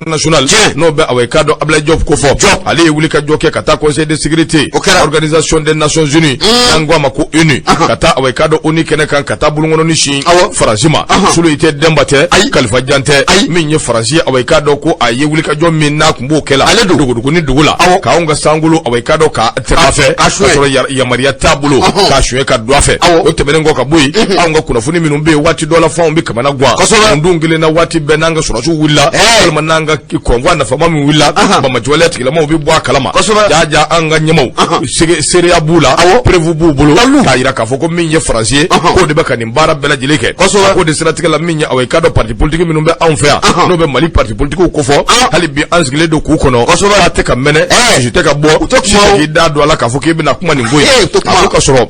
International n'o bɛ awa i k'a dɔn Ablaye Diop ko fɔ, ale ye wuli ka jɔ kɛ ka taa Conseil de sécurité, O kɛra. Organisation des Nations Unies, n'an ko a ma ko ONU, ka taa awa i k'a dɔn ONU kɛnɛ kan ka taa bolonkɔnɔni sin Faransi ma. Sulu i tɛ Denba tɛ, Kalifa Jan tɛ, min ye Faransi ye, awa i k'a dɔn ko a ye wuli ka jɔ min n'a tun b'o kɛ la Ale don. dogodogo ni dugu la, k'anw ka sankolo awa i k'a dɔn ka tɛmɛ a fɛ K'a ka suɲɛ. sɔrɔ yamaruya t'a bolo, k'a suɲɛ ka don a fɛ. O tɛmɛnen kɔ ka bɔ yen, anw ka kunnafoni minnu bɛ yen, waati dɔ la f'anw bɛ kamana gan dun kelen na waati bɛɛ n'an ka sɔrɔdasiw wulila walima n'an ka convoi nafama min wulila, banbaanciwaleya tigilamaw bɛ bɔ a kalama. Jaa an ka ɲɛmaw seereya b'u la, preuve b'u bolo k'a jira k'a fɔ ko min ye Faransi ye, k'o de bɛ ka nin baara bɛɛ lajɛlen kɛ. A k'o de siratigɛ la, min ye awa i k'a dɔn parti politique minnu bɛ anw fɛ yan, n'o bɛ Mali parti politique kofɔ, hali bi an sigilen don k'u kɔnɔ, k'a tɛ ka mɛnɛ, sisi tɛ ka bɔ, tɛ si kuma tɛ o. k'i da don a la k'a fɔ k'i bɛna kuma nin ko in. U tɛ kuma. A ko ka sɔrɔ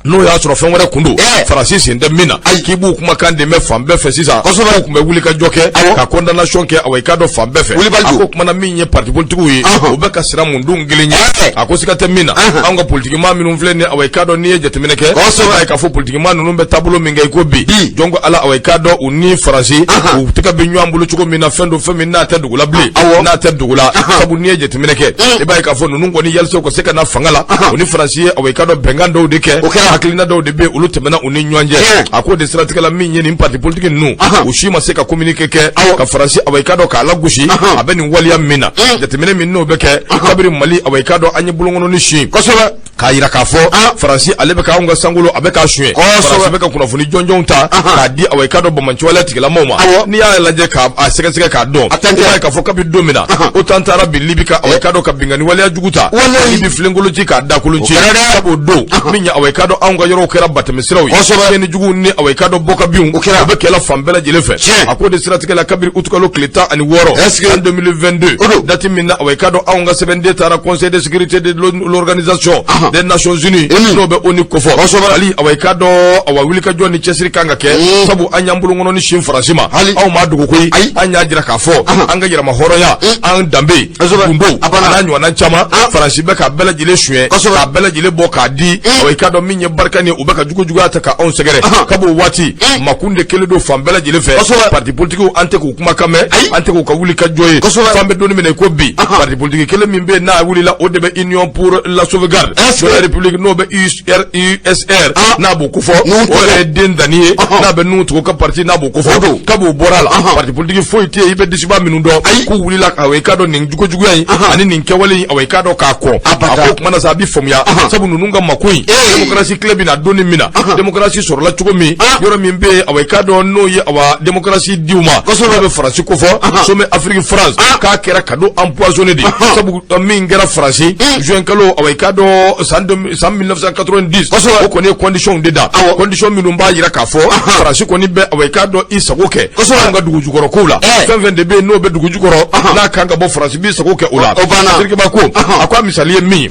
n'o y'a sɔrɔ fɛn wɛrɛ kun don, Faransi sen tɛ min na, k'i b'u kumakan de mɛn fan bɛɛ fɛ sisan, k'u tun bɛ wuli ka jɔ kɛ ka condamnation kɛ awa i k'a dɔn fan bɛɛ fɛ. Wulibali A don. ko kumana min ye parti politique ye, u bɛ ka siran mun don kelen ye? A ko siga tɛ min na, anw ka politikimaa minnu filɛ nin ye, awa i k'a dɔn n'i ye jateminɛ kɛ, i b'a ye k'a fɔ politikimaa ninnu bɛ taabolo min kɛ i ko bi, jɔn ko Ala, awa i k'a dɔn u ni Faransi u tɛgɛ bɛ ɲɔgɔn bolo cogo min na, fɛn don fɛn min n'a tɛ dugu la bilen, n'a tɛ dugu la. Sabu n'i ye jateminɛ kɛ, i b'a ye k'a fɔ ninnu kɔni yalisa u ka se ka na fanga la, u ni Faransi ye awa i k'a dɔn bɛnkan dɔw de kɛ, O kɛra. Hakilina dɔw de bɛ yen, olu tɛmɛna u ni ɲɔgɔn cɛ. A k'o de siratigɛ la, min ye nin parti politique ninnu, u si ma se ka communiqué kɛ ka Faransi awa i k'a dɔn k'a lagosi a bɛ nin waleya min na. Jateminɛ min n'o bɛ kɛ kabiri Mali awa i k'a dɔn an ye bolonkɔnɔni sin k'a yira k'a fɔ Faransi ale bɛ k'anw ka sankolo a bɛ k'a suɲɛ, Faransi bɛ ka kunnafoni jɔnjɔnw ta k'a di awa i k'a dɔn banbaanciwaleya tigilamaw ma. N'i y'a lajɛ k'a sɛgɛsɛgɛ k'a dɔn, i b'a ye k'a fɔ kabi don min na OTAN taara bin Libi kan, awa i k'a dɔn ka binkanni waleya jugu ta, Libi filenkolon ci k'a dakolon ci, sabu o don min ye awa i k'a dɔn anw ka yɔrɔw kɛra batɛmɛsiraw ye, tiɲɛni juguw ni awa i k'a dɔn bɔkabinw o bɛ kɛlɛ fan bɛɛ lajɛlen fɛ. A k'o de siratigɛ la, kabiri utukalo tile 16 an 2022, date min na awa i k'a dɔn anw ka sɛbɛnden taara Conseil de sécurité de l'Organisation des Nations Unies, n'o bɛ ONU kofɔ, hali awa i k'a dɔn awa wulikajɔ ni cɛsiri kan ka kɛ, sabu an y'an bolonkɔnɔni sin Faransi ma, anw m'a dogo koyi, an y'a jira k'a fɔ an ka yɛrɛma hɔrɔnya, an danbe, gundo a n'a ɲɔgɔnna caman, Faransi bɛ k'a bɛɛ lajɛlen suɲɛ, k'a bɛɛ lajɛlen bɔ k'a di awa i k'a dɔn min ye barika ni u bɛ ka jugu juguya ta ka anw sɛgɛrɛ. Kab'o waati makun de kelen don fan bɛɛ lajɛlen fɛ, parti politique an tɛ k'u kumakan mɛn, an tɛ k'u ka wuli ka jɔ ye. F'an bɛ don min na i ko bi, parti politique kelen min bɛ yen n'a wulila, o de bɛ Union pour la sauvegarde de la République, n'o bɛ USR, n'a b'o kofɔ, o yɛrɛ ye den danni ye, n'a bɛ Nuhu Togo ka parti, n'a b'o kofɔ. Kab'o bɔra la, parti politique foyi tɛ yen i bɛ disiba minnu dɔn k'u wulila awa i k'a dɔn nin jugu juguya in ani nin kɛwale in, awa i k'a dɔn k'a kɔn. A ko kuma na sa, a bɛ faamuya, sabu ninnu ka mako in, démocratie tile bɛ na don min na, démocratie sɔrɔla cogo min, yɔrɔ min bɛ yen awa i k'a dɔn n'o ye awa démocratie di u ma, n'o bɛ Faransi kofɔ, sommet Afrique France, k'a kɛra cadeau empoisonné de, sabu min kɛra Faransi juin kalo awa i k'a dɔn san 1990, o kɔni ye condition de da, condition minnu b'a jira k'a fɔ Faransi kɔni bɛ awa i k'a dɔn i sago kɛ anw ka dugu jukɔrɔ kow la, fɛn fɛn de bɛ yen n'o bɛ dugu jukɔrɔ n'a kan ka bɔ, Faransi b'i sago kɛ o la. Sirikiba ko a ko a misali ye min ye,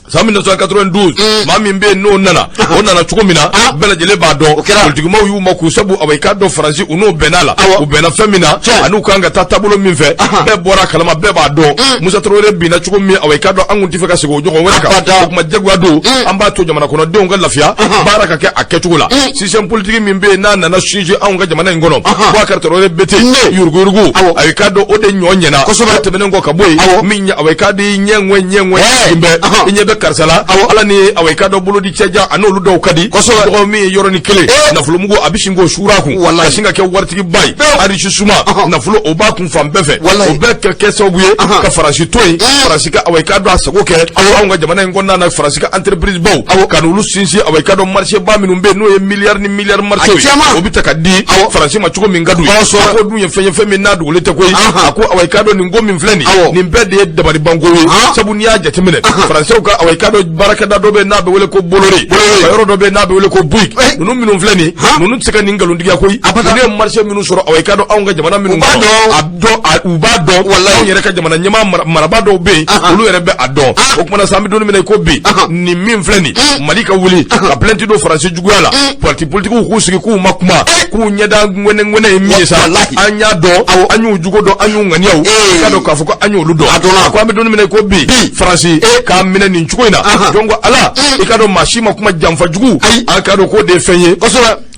san 1992, maa min bɛ yen n'o nana, o nana cogo min na, bɛɛ lajɛlen b'a dɔn. Politikimaw y'u makun, sabu awa i k'a dɔn Faransi u n'o bɛnna la, u bɛnna fɛn min na ani u kan ka taa taabolo min fɛ, bɛɛ bɔra a kalama, bɛɛ b'a dɔn. Musa Tarawele binna cogo min, awa i k'a dɔn an kun tɛ fɛ ka segin o ɲɔgɔn wɛrɛ kan. O tuma jagoya don, an b'a to jamana kɔnɔdenw ka lafiya, baara ka kɛ a kɛcogo la. Système politique min bɛ yen n'a nana sinsin anw ka jamana in kɔnɔ, Boubacar Traoré BT yuruguyurugu, awa i k'a dɔn o de ɲɔ ɲɛna. O tɛmɛnen kɔ ka bɔ yen, min ye awa i k'a dɔn ɲɛ ŋwɛ ɲɛ bɛ i ɲɛ bɛ karisa la, Ala ni awa i k'a dɔn bolodi cɛjan a n'olu dɔw ka di tɔgɔ min ye yɔrɔnin kelen nafolomugu a bɛ sin k'o suur'a kun ka sin ka kɛ waritigiba ye, enrichissement nafolo o b'a kun fan bɛɛ fɛ. O bɛɛ kɛ kɛ sababu ye ka Faransi to yen, Faransi ka awa i k'a dɔn a sago kɛ anw ka jamana in kɔnɔna na, Faransi ka entreprise baw ka n'olu sinsin awa i k'a dɔn marché ba minnu bɛ yen n'o ye miliyari ni miliyari marché ye, o bɛ ta ka di Faransi ma cogo min ka d'u ye. A ko dun ye fɛn ye fɛn min n'a dogolen tɛ koyi. A ko awa i k'a dɔn nin ko min filɛ nin ye, nin bɛɛ de ye dabalibanko ye, sabu n'i y'a jateminɛ Faransɛw ka awa i k'a dɔn baarakɛda dɔ bɛ yen n'a bɛ wele ko Bolloré, ka yɔrɔ dɔ bɛ yen n'a bɛ wele ko Bouygues, ninnu minnu filɛ nin, ninnu tɛ se ka nin nkalontigiya koyi. Ninnu ye marché minnu sɔrɔ awa i k'a dɔn anw ka jamana minnu kɔnɔ, a dɔn u b'a dɔn, anw yɛrɛ ka jamana ɲɛmaa marabaa dɔw bɛ yen, olu yɛrɛ bɛ a dɔn. O kumana sa, an bɛ don min na i ko bi, nin min filɛ nin, Mali ka wuli ka plainte don Faransi juguya la, parti politigiw k'u sigi k'u ma kuma, k'u ɲɛda ŋwɛnɛ ŋwɛnɛ ye min ye sa, an y'a dɔn, an y'u jugo dɔn, an y'u ŋaniyaw, i k'a dɔn k'a fɔ ko an y'olu dɔn. A ko an bɛ don min na i ko bi, Faransi k'a minɛ nin cogo in na, donc Ala i k'a dɔn maa si ma kuma janfa jugu, an k'a dɔn k'o de ye fɛn ye.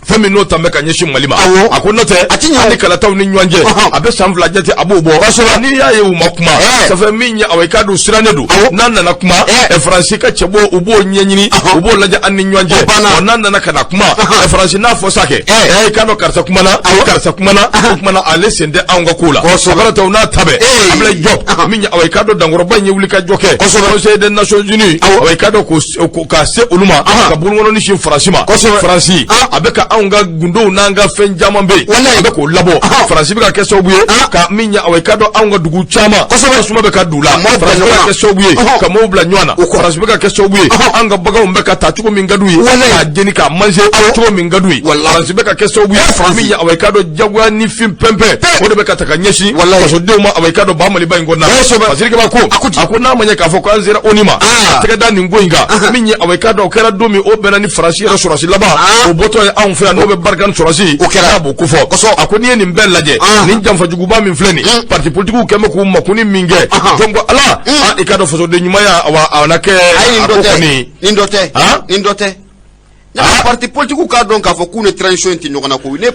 Fɛn min n'o ta bɛ ka ɲɛsin Mali ma, a ko n'o tɛ a ti ɲɛ ani kalataw ni ɲɔgɔn cɛ, a bɛ san 2 jate a b'o bɔ. N'i y'a ye u ma kuma, ça fait min ye awa i k'a dɔn sirannen don. N'a nana kuma, Faransi ka cɛbɔ u b'o ɲɛɲini, u b'o lajɛ an ni ɲɔgɔn cɛ. Ɔ n'a nana ka na kuma, Faransi n'a fɔ sa kɛ, i k'a dɔn karisa kumana, karisa kumana, o kumana ale sen tɛ anw ka ko la. O kɔrɔ tɛ u n'a ta bɛɛ. Ablaye Diop min ye awa i k'a dɔn dankɔrɔba in ye wuli ka jɔ kɛ Conseil des Nations Unies, awa i k'a dɔn ka se olu ma ka bolokɔnɔni sin Faransi ma. Faransi a bɛ ka anw ka gundow n'an ka fɛn caman bɛ yen, a bɛ k'o labɔ. Faransi bɛ ka kɛ sababu ye ka min ye awa i k'a dɔn anw ka dugu caman tasuma bɛ ka don u la. Faransi bɛ ka kɛ sababu ye ka maaw bila ɲɔgɔn na. Faransi bɛ ka kɛ sababu ye an ka baganw bɛ ka ta cogo min ka d'u ye, k'a jeni k'a manger cogo min ka d'u ye. Faransi bɛ ka kɛ sababu ye min ye awa i k'a dɔn jagoya ni fin pɛnpɛn o de bɛ ka ta ka ɲɛsin fasodenw ma, awa i k'a dɔn ba Maliba in kɔnɔna la. Fasiri Keba ko a ko n'a ma ɲɛ k'a fɔ k'an sera ONU ma ka tɛgɛ da nin ko in kan, min ye awa i k'a dɔn o kɛra don min o bɛnna ni Faransi yɛrɛ sɔrɔsi laban o bɔtɔ ye anw fɛ yan n'o bɛ Barkhane sɔrɔsi o kɛra n'a b'o kofɔ. A ko n'i ye nin bɛɛ lajɛ, nin janfajuguba min filɛ nin, parti politikiw kɛn bɛ k'u makuni min kɛ, jɔn ko Ala, i k'a dɔn fasoden ɲumanya awa a na kɛ a ko kɔni nin dɔ tɛ, nin dɔ tɛ. Parti politikiw k'a dɔn k'a fɔ k'u ni transition in tɛ ɲɔgɔn na koyi, ne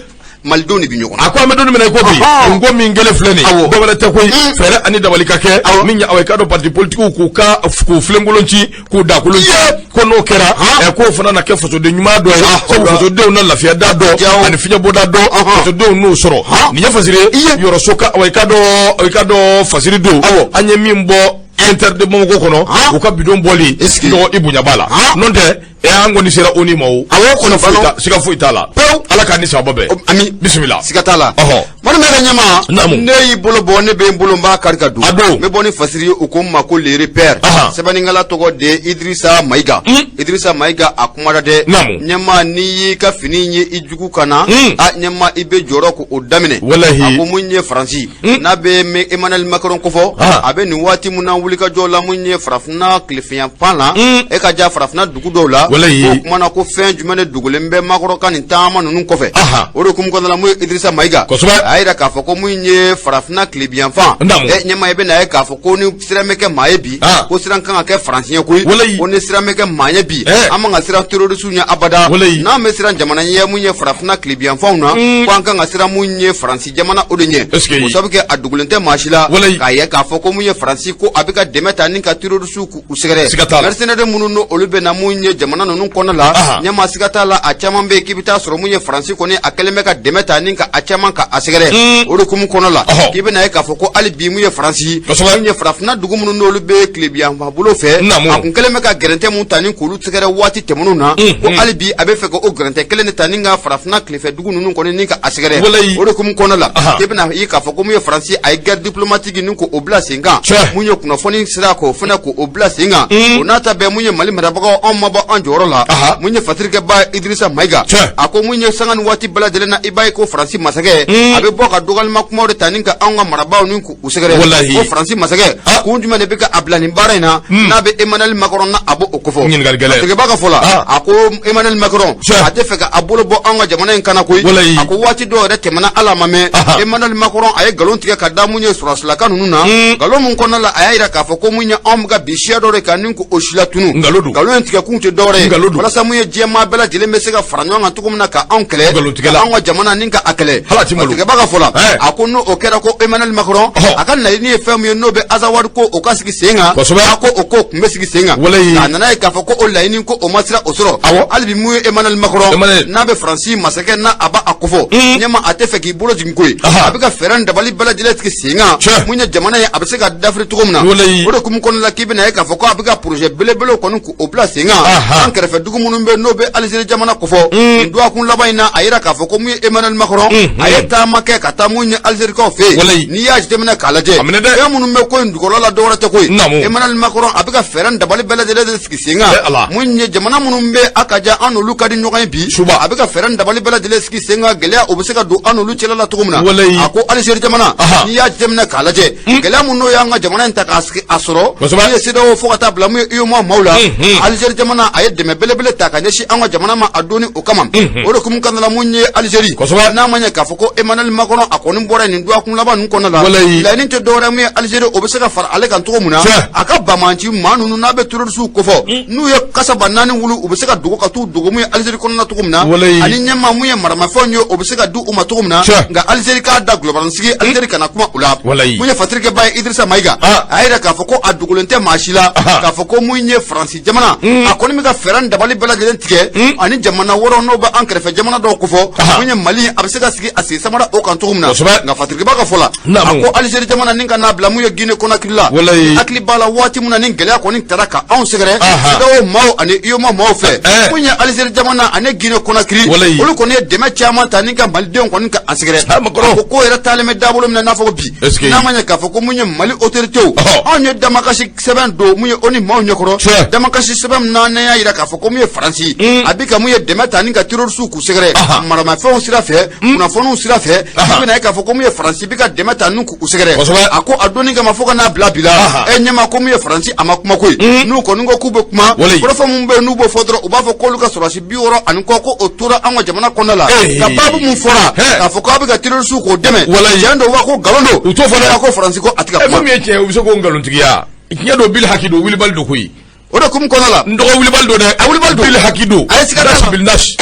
malidenw de bɛ ɲɔgɔn na. A ko an bɛ don min na i ko bi, nin ko min kɛlen filɛ nin ye, dɔwɛrɛ tɛ koyi, fɛɛrɛ ani dabali ka kɛ min ye awa i k'a dɔn parti politikiw k'u ka k'u filenkolon ci k'u dakolon ci, ko n'o kɛra k'o fana na kɛ fasoden ɲuman dɔ ye, sabu fasodenw na lafiya da dɔn ani fiɲɛbɔda dɔn, fasodenw n'o sɔrɔ. Nin ye fasiri ye yɔrɔso ka awa i k'a dɔn i k'a dɔn fasiri don an ye min bɔ Inter de Bamako kɔnɔ, u ka bidon bɔli dɔgɔ i bonya b'a la, n'o tɛ an kɔni sera ONU ma o. Awɔ, kɔnɔ fana siga foyi t'a la. Pewu. Ala k'a ni sababa bɛn. Ami. Bisimila. Siga t'a la. Mali bɛ ka ɲɛma. Naamu. Ne y'i bolo bɔ, ne bɛ n bolo n b'a kari ka don. A don. N bɛ bɔ ni fasiri ye, u ko n ma ko Le Repère. Sɛbɛnnikɛla tɔgɔ de ye Idrissa Mayiga. Idrissa Mayiga a kumara dɛ. Naamu. Ɲɛma, n'i y'i ka fini ye i jugu kan na. A ɲɛma, i bɛ jɔrɔ k'o daminɛ. Walahi. A ko mun ye Faransi. N'a bɛ Emmanuel Macron kofɔ. A bɛ nin waati mun na wulikajɔ la mun ye farafinna tilefinyanfan la. E ka ja farafinna dugu dɔw la. Walahi. O kumana ko fɛn jumɛn de dogolen bɛ Macron ka nin taama ninnu kɔfɛ. O de hukumu kɔnɔna la mun ye Idrissa Mayiga. Kosɛbɛ. A y'a jira k'a fɔ ko mun ye farafinna tilebinyanfan. Naamu. E ɲɛma, i bɛna ye k'a fɔ ko ni siran bɛ kɛ maa ye bi. Ko siran kan ka kɛ Faransi ɲɛ koyi. Walahi. Ko ni siran bɛ kɛ maa ɲɛ bi. An man ka siran terroriste ɲɛ abada. Walahi. N'an bɛ siran jamana ɲɛ mun ye farafinna tilebinyanfanw na. Ko an kan ka siran mun ye Faransi jamana o de ɲɛ. Est-ce que O sabu kɛ a dogolen tɛ maa si la. Walahi. K'a ye k'a fɔ ko mun ye Faransi ko a bɛ ka dɛmɛ ta ni ka terroriste k'u sɛgɛrɛ. Siga t'a la. Mercenaires minnu n'o olu bɛ na mun ye jamana ninnu kɔnɔ la. Ɲɛma, siga t'a la, a caman bɛ yen k'i bɛ taa sɔrɔ mun ye Faransi kɔni a kɛlen bɛ ka dɛmɛ ta ni ka a caman ka a sɛgɛrɛ. O de hukumu kɔnɔ la. K'i bɛna ye k'a fɔ ko hali bi mun ye Faransi. Mun ye farafinna dugu minnu n'olu bɛ tilebinyanfan bolo fɛ. Naamu. A kun kɛlen bɛ ka gɛrɛntɛ mun ta ni k'olu sɛgɛrɛ waati tɛmɛnenw na. Ko hali bi a bɛ fɛ ka o gɛrɛntɛ kelen de ta ni ka farafinna tilefɛ dugu ninnu kɔni ni ka a sɛgɛrɛ. Walayi. O de hukumu kɔnɔ la. K'i bɛna ye k'a fɔ ko mun ye Faransi a ye guerre diplomatique ni k'o bila sen kan. Mun ye kunnafoni sira k'o fana k'o bila sen kan. O n'a ta bɛɛ mun ye Mali marabagaw anw ma bɔ an jɔyɔrɔ la. Mun ye fasirikɛba Idrissa Mayiga. A ko mun ye sanga ni waati bɛɛ lajɛlen na i b'a ye ko Faransi masakɛ. A bɛ bɔ ka dɔgɔyalima kumaw de ta ni ka anw ka marabaaw ni k'u sɛgɛrɛ. Walahi. Ko Faransi masakɛ. Kun jumɛn de bɛ ka a bila nin baara in na. N'a bɛ Emmanuel Macron na a b'o kofɔ. Ɲininkali gɛlɛn. Fasirikɛba ka fɔ la. A ko Emmanuel Macron. A tɛ fɛ ka a bolo bɔ anw ka jamana in kan na koyi. Walahi. A ko waati dɔw yɛrɛ tɛmɛna hali a ma mɛn. Emmanuel Macron a ye nkalon tigɛ ka da mun ye sɔrɔdasilaka ninnu na. Nkalon mun kɔnɔna la a y'a jira k'a fɔ ko mun ye anw bɛ ka bin siya dɔ de kan ni k'o si latunu. Nkalon don. Nkalon in tigɛkun tɛ dɔwɛrɛ ye. Nkalon don. Walasa mun ye diɲɛmaa bɛɛ lajɛlen bɛ se ka fara ɲɔgɔn kan cogo min na ka anw kɛlɛ. Nkalontigɛla. Ka anw ka jamana ni ka a kɛlɛ. Hali a ti malo. Fasirikɛba ka fɔ la. Ɛɛ. A ko n'o kɛra ko Emmanuel Macron. A ka laɲini ye fɛn min ye n'o bɛ Azawad ko o ka sigi sen kan. Kosɛbɛ. A ko o ko tun bɛ sigi sen kan. Walayi. A nana ye k'a fɔ ko o laɲini ko o ma sira o sɔrɔ. Awɔ. Hali bi mun ye Emmanuel Macron. Emmanuel. N'a bɛ Faransi masakɛ n'a a b'a a kofɔ. Ɲɛma a tɛ fɛ k'i bolo jigin koyi. A bɛ ka fɛɛrɛ ni dabali bɛɛ lajɛlen tigɛ sen kan. Tiɲɛ. Mun ye jamana ye a bɛ se ka dafiri cogo min na. Walayi. O de hukumu kɔnɔna la k'i bɛna ye k'a fɔ ko a bɛ ka projet belebelew kɔni k'o bila sen kan. An kɛrɛfɛ dugu minnu bɛ n'o bɛ Algérie jamana kofɔ. Nin dɔgɔkun laban in na a yira k'a fɔ ko mun ye Emmanuel Macron. A ye taama kɛ ka taa mun ye Algérikaw fɛ yen. Walayi. N'i y'a jateminɛ k'a lajɛ. A minɛ dɛ. Fɛn minnu bɛ ko in jukɔrɔ la dɔwɛrɛ tɛ koyi. Naamu. Emmanuel Macron a bɛ ka fɛɛrɛ ni dabali bɛɛ lajɛlen de sigi sen kan. Eh Ala. Mun ye jamana minnu bɛ a ka ja an n'olu ka di ɲɔgɔn ye bi. Suba. A bɛ ka fɛɛrɛ ni dabali bɛɛ lajɛlen sigi sen kan gɛlɛya o bɛ se ka don an n'olu cɛla la cogo min na. Walayi. A ko Algérie jamana. N'i y'a jateminɛ k'a lajɛ. Gɛlɛya mun n'o y'an ka jamana in ta k'a sigi a sɔrɔ. Kosɛbɛ. Mun ye CEDEAO fo ka taa bila mun ye UEMOA maaw la. Algérie jamana a ye dɛmɛ belebele ta ka ɲɛsin an ka jamana ma a donni o kama. O de hukumu kɔnɔna la, mun ye Algérie, n'a ma ɲɛ k'a fɔ ko Emmanuel Macron a kɔni bɔra nin dɔgɔkun laban ninnu kɔnɔna la, laɲini tɛ dɔwɛrɛ mun ye Algérie o bɛ se ka fara ale kan cogo min na, a ka banbaanci maa ninnu n'a bɛ terrorisiw kofɔ, n'u ye kasaba naani wuli, u bɛ se ka dogo ka t'u dogo mun ye Algérie kɔnɔna cogo min na, ani ɲɛmaa mun ye maramafɛnw ye, o bɛ se ka di u ma cogo min na. Nka Algérie k'a da gulɔbaransigi, Algérie kana kuma u la. Mun ye fatirikɛba ye Idrissa Maïga, a y'a jira k'a fɔ ko a dogolen tɛ maa si la k'a fɔ ko mun ye Faransi jamana, a kɔni bɛ ka fɛɛrɛ ni dabali bɛɛ lajɛlen tigɛ ani jamana wɛrɛw n'o bɛ an kɛrɛfɛ jamana dɔw kofɔ, mun ye Mali a bɛ se ka sigi a sen samara o kan cogo min na. Nka fatirikɛba ka fɔ la, a ko Algérie jamana ni ka n'a bila mun ye Guinée Conakry la, hakili b'a la waati min na ni gɛlɛya kɔni taara ka anw sɛgɛrɛ CEDEAO maaw ani UEMOA maaw fɛ, mun ye Algérie jamana ani Guinée Conakry, olu kɔni ye dɛmɛ caman ta ni ka malidenw kɔni ka an sɛgɛrɛ. A ko ko yɛrɛ taalen bɛ dabolo min na, n'a fɔ ko bi n'a ma ɲɛ k'a fɔ ko mun ye Mali autorités, anw ye damakasi sɛbɛn don mun ye ONU maaw ɲɛkɔrɔ, damakasi sɛbɛn min n'an y'a jira k'a fɔ ko mun ye Faransi a bɛ ka mun ye dɛmɛ ta ni ka terrorisiw k'u sɛgɛrɛ maramafɛnw sira fɛ, kunnafoniw sira fɛ, i bɛna ye k'a fɔ ko mun ye Faransi bɛ ka dɛmɛ ta ni k'u sɛgɛrɛ. A ko a donni kama fo ka n'a bila bi la, e ɲɛma ko mun ye Faransi a ma kuma koyi. N'u kɔni ko k'u bɛ kuma, kɔrɔfɔ mun bɛ yen n'u b'o fɔ dɔrɔn, u b'a fɔ k'olu ka sɔrɔdasi 60 ni kɔ ko o tora an ka jamana kɔnɔna la. Nka baabu mun fɔra k'a fɔ k'a bɛ ka terrorisiw k'o dɛmɛ, tiɲɛ don wa ko nkalon don, u t'o fɔ dɛ. A ko Faransi ko a tɛ ka kuma. Fɛn min ye tiɲɛ ye, u bɛ se k'o nkalontigiya. Tiɲɛ don, bil haki don, wulibali don koyi. O de hukumu kɔnɔna la, n dɔgɔ, wulibali don dɛ. A wulibali don. Bil haki don. A ye siga t'a la. Nas bil nas.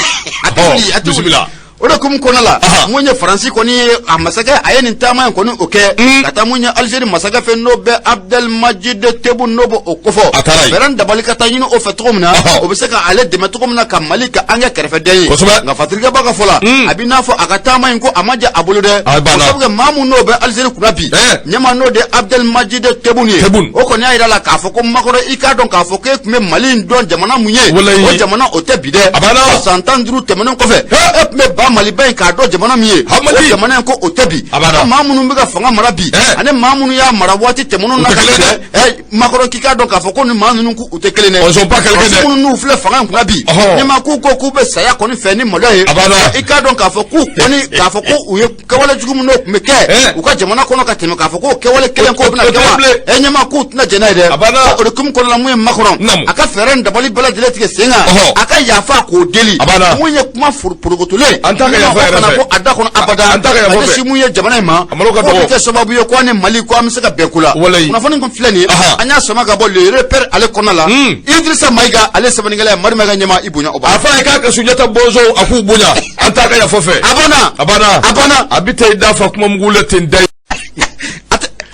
A tɛ wuli, a tɛ wuli. Bisimila. O de hukumu kɔnɔna la, mun ye Faransi kɔni ye a masakɛ, a ye nin taama in kɔni o kɛ ka taa mun ye Algérie masakɛ fɛ, n'o bɛ Abdelmadjid Tebboune, n'o bɛ o kofɔ, A taara yen. fɛɛrɛ ni dabali ka taa ɲini o fɛ cogo min na, o bɛ se ka ale dɛmɛ cogo min na ka Mali ka an kɛ kɛrɛfɛden ye. Nka fatirikɛba ka fɔ la, a b'i n'a fɔ a ka taama in ko a ma diya a bolo dɛ. A banna. O sabu kɛ maa mun n'o bɛ Algérie kunna bi, ɲɛmaa n'o de ye Abdelmadjid Tebboune ye, Tebboune. o kɔni y'a jira la k'a fɔ ko Macron, i k'a dɔn k'a fɔ k'e tun bɛ Mali in dɔn jamana mun ye, o jamana o tɛ bi dɛ. A banna. San 15 tɛmɛnen kɔfɛ, e tun bɛ ba Maliba in k'a dɔn jamana min ye, Hamadi. o jamana in ko o tɛ bi. A banna. Ko maa minnu bɛ ka fanga mara bi ani maa minnu y'a mara waati tɛmɛnenw na U tɛ ka kelen ye dɛ. tɛmɛ, Macron k'i k'a dɔn k'a fɔ ko nin maa ninnu k'u tɛ kelen dɛ. Ils sont pas quelqu'un dɛ. Minnu n'u filɛ fanga in kunna bi, ɲɛmaa k'u ko k'u bɛ saya kɔni fɛ ni maloya ye. A banna. I k'a dɔn k'a fɔ k'u kɔni k'a fɔ ko u ye kɛwale jugu min n'o tun bɛ kɛ u ka jamana kɔnɔ ka tɛmɛ, k'a fɔ k'o kɛwale kelen k'o bɛna O kɛ tɛ wa bilen. Ɲɛmaa k'u tɛna jɛn n'a ye dɛ. A banna. O de hukumu kɔnɔna la, mun ye Macron a ka fɛɛrɛ ni dabali bɛɛ lajɛlen tigɛ sen kan, a ka yafa k'o deli. A banna. Mun ye kuma porokotolen, An t'a ka yafa o yɛrɛ kana fɛ. bɔ a da kɔnɔ abada, An t'a ka yafa a fɛ. ɲɛsin mun ye jamana in ma, A malo ka k'o bɛ dɔgɔ. kɛ sababu ye ko an ni Mali ko an bɛ se ka bɛn ko la. Kunnafoni kun filɛ nin ye, an y'a sama ka bɔ Le Repère ale kɔnɔna la. Idrissa Maïga ale sɛbɛnnikɛla ye. Madu Maïga ɲɛma, i bonya o A ba. fɔ a ye k'a ka Sunjata bɔnsɔnw, a k'u bonya, an t'a ka yafa fɛ. A banna. A banna. A banna. A bɛ taa i da fa kuma mugu la ten da.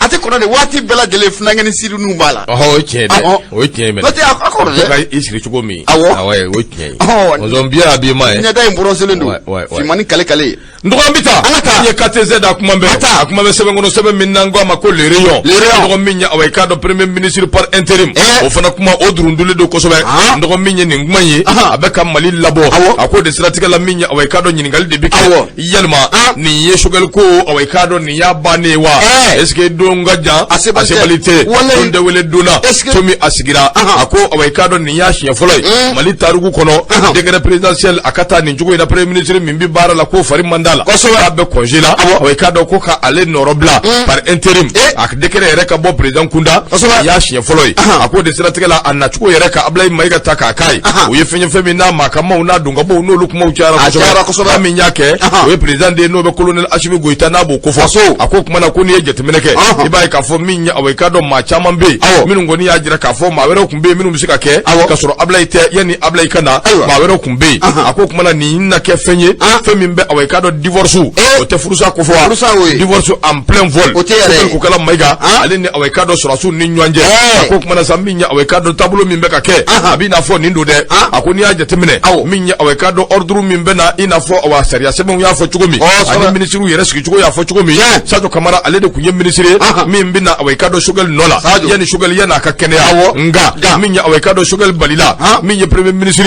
A tɛ kɔnɔ de, waati bɛɛ lajɛlen funankɛni ni sirininw b'a la. Ɔhɔ, o ye tiɲɛ ye dɛ. O ye tiɲɛ ye mɛnɛ. N'o tɛ a kɔrɔ To ka dɛ. i siri cogo min. Awɔ. Awɔ, o ye tiɲɛ ye. Mɔzɔn biya a b'i ma ye. Ɲɛda in bɔrɔselen don. Ouais. Finman ni kale kale ye. N dɔgɔ, an bɛ taa. An ka taa. N ye KTZ a kuma bɛ. An taa. A kuma bɛ sɛbɛn kɔnɔ, sɛbɛn min n'an ko a ma ko Le Rayon. Le Rayon. N dɔgɔ, min ye awa i k'a dɔn premier ministre par intérim. O fana kuma o durundulen don kosɛbɛ. N dɔgɔ, min ye nin kuma in ye. A bɛ ka Mali labɔ. A ko de siratigɛ la, min ye awa i k'a dɔn ɲininkali de bɛ kɛ. Yalima nin ye Choguel ko awa i k'a dɔn nin y'a bannen ye wa? Est ce que don ka jan? A sebali tɛ. A sebali tɛ. Walayi. Don tɛ wele don na. Est ce que Tomi a sigira. A ko awa i k'a dɔn nin y'a siɲɛ fɔlɔ ye. Mali tariku kɔnɔ. Décret présidentiel a ka taa nin cogo in na, premier ministre min bɛ baara la k'o fari man d'a la. K'a bɛ congé la. Awa i k'a dɔn ko ka ale nɔrɔ bila par intérim. A décret yɛrɛ ka bɔ président kunda. Nin y'a siɲɛ fɔlɔ ye. A ko de siratigɛ la, a nacogo yɛrɛ ka Ablaye Mayiga ta k'a k'a ye. O ye fɛn ye, fɛn min n'a maa ka maaw n'a donkabaw n'olu kumaw cayara. A cayara kosɛbɛ. Maa min y'a kɛ, o ye président de ye n'o bɛ colonel Assimi Goïta n'a b'o kofɔ. A ko kuma na ko n'i ye jateminɛ kɛ, i b'a ye k'a fɔ min ye awa i k'a dɔn maa caman bɛ yen minnu kɔni y'a jira k'a fɔ maa wɛrɛw tun bɛ yen minnu bɛ se ka kɛ ka sɔrɔ Ablaye tɛ, yanni Ablaye ka na, maa wɛrɛw tun bɛ yen. A ko kuma na nin na kɛ fɛn ye, fɛn min bɛ awa i k'a dɔn divorce, o tɛ furusa ko fɔ wa? Furusa o ye. Divorce en plein vol. O tɛ yɛrɛ ye. Ko kɛla Mayiga ale ni awa i k'a dɔn sɔrɔdasiw ni ɲɔgɔn cɛ. A ko kuma na sa, min ye awa i k'a dɔn taabolo min bɛ ka kɛ, a b'i n'a fɔ nin don dɛ. A ko n'i y'a jateminɛ, min ye awa i k'a dɔn ordre min bɛ na, i n'a fɔ awa sariya sɛbɛnw y'a fɔ cogo min, ani minisiriw yɛrɛ sigicogo y'a fɔ cogo min, Sadio Kamara ale de tun ye minisiri ye min bɛ na awa i k'a dɔn Choguel nɔ la yanni Choguel yanni a ka kɛnɛya. Nka min ye awa i k'a dɔn Choguel balila, min ye premier ministre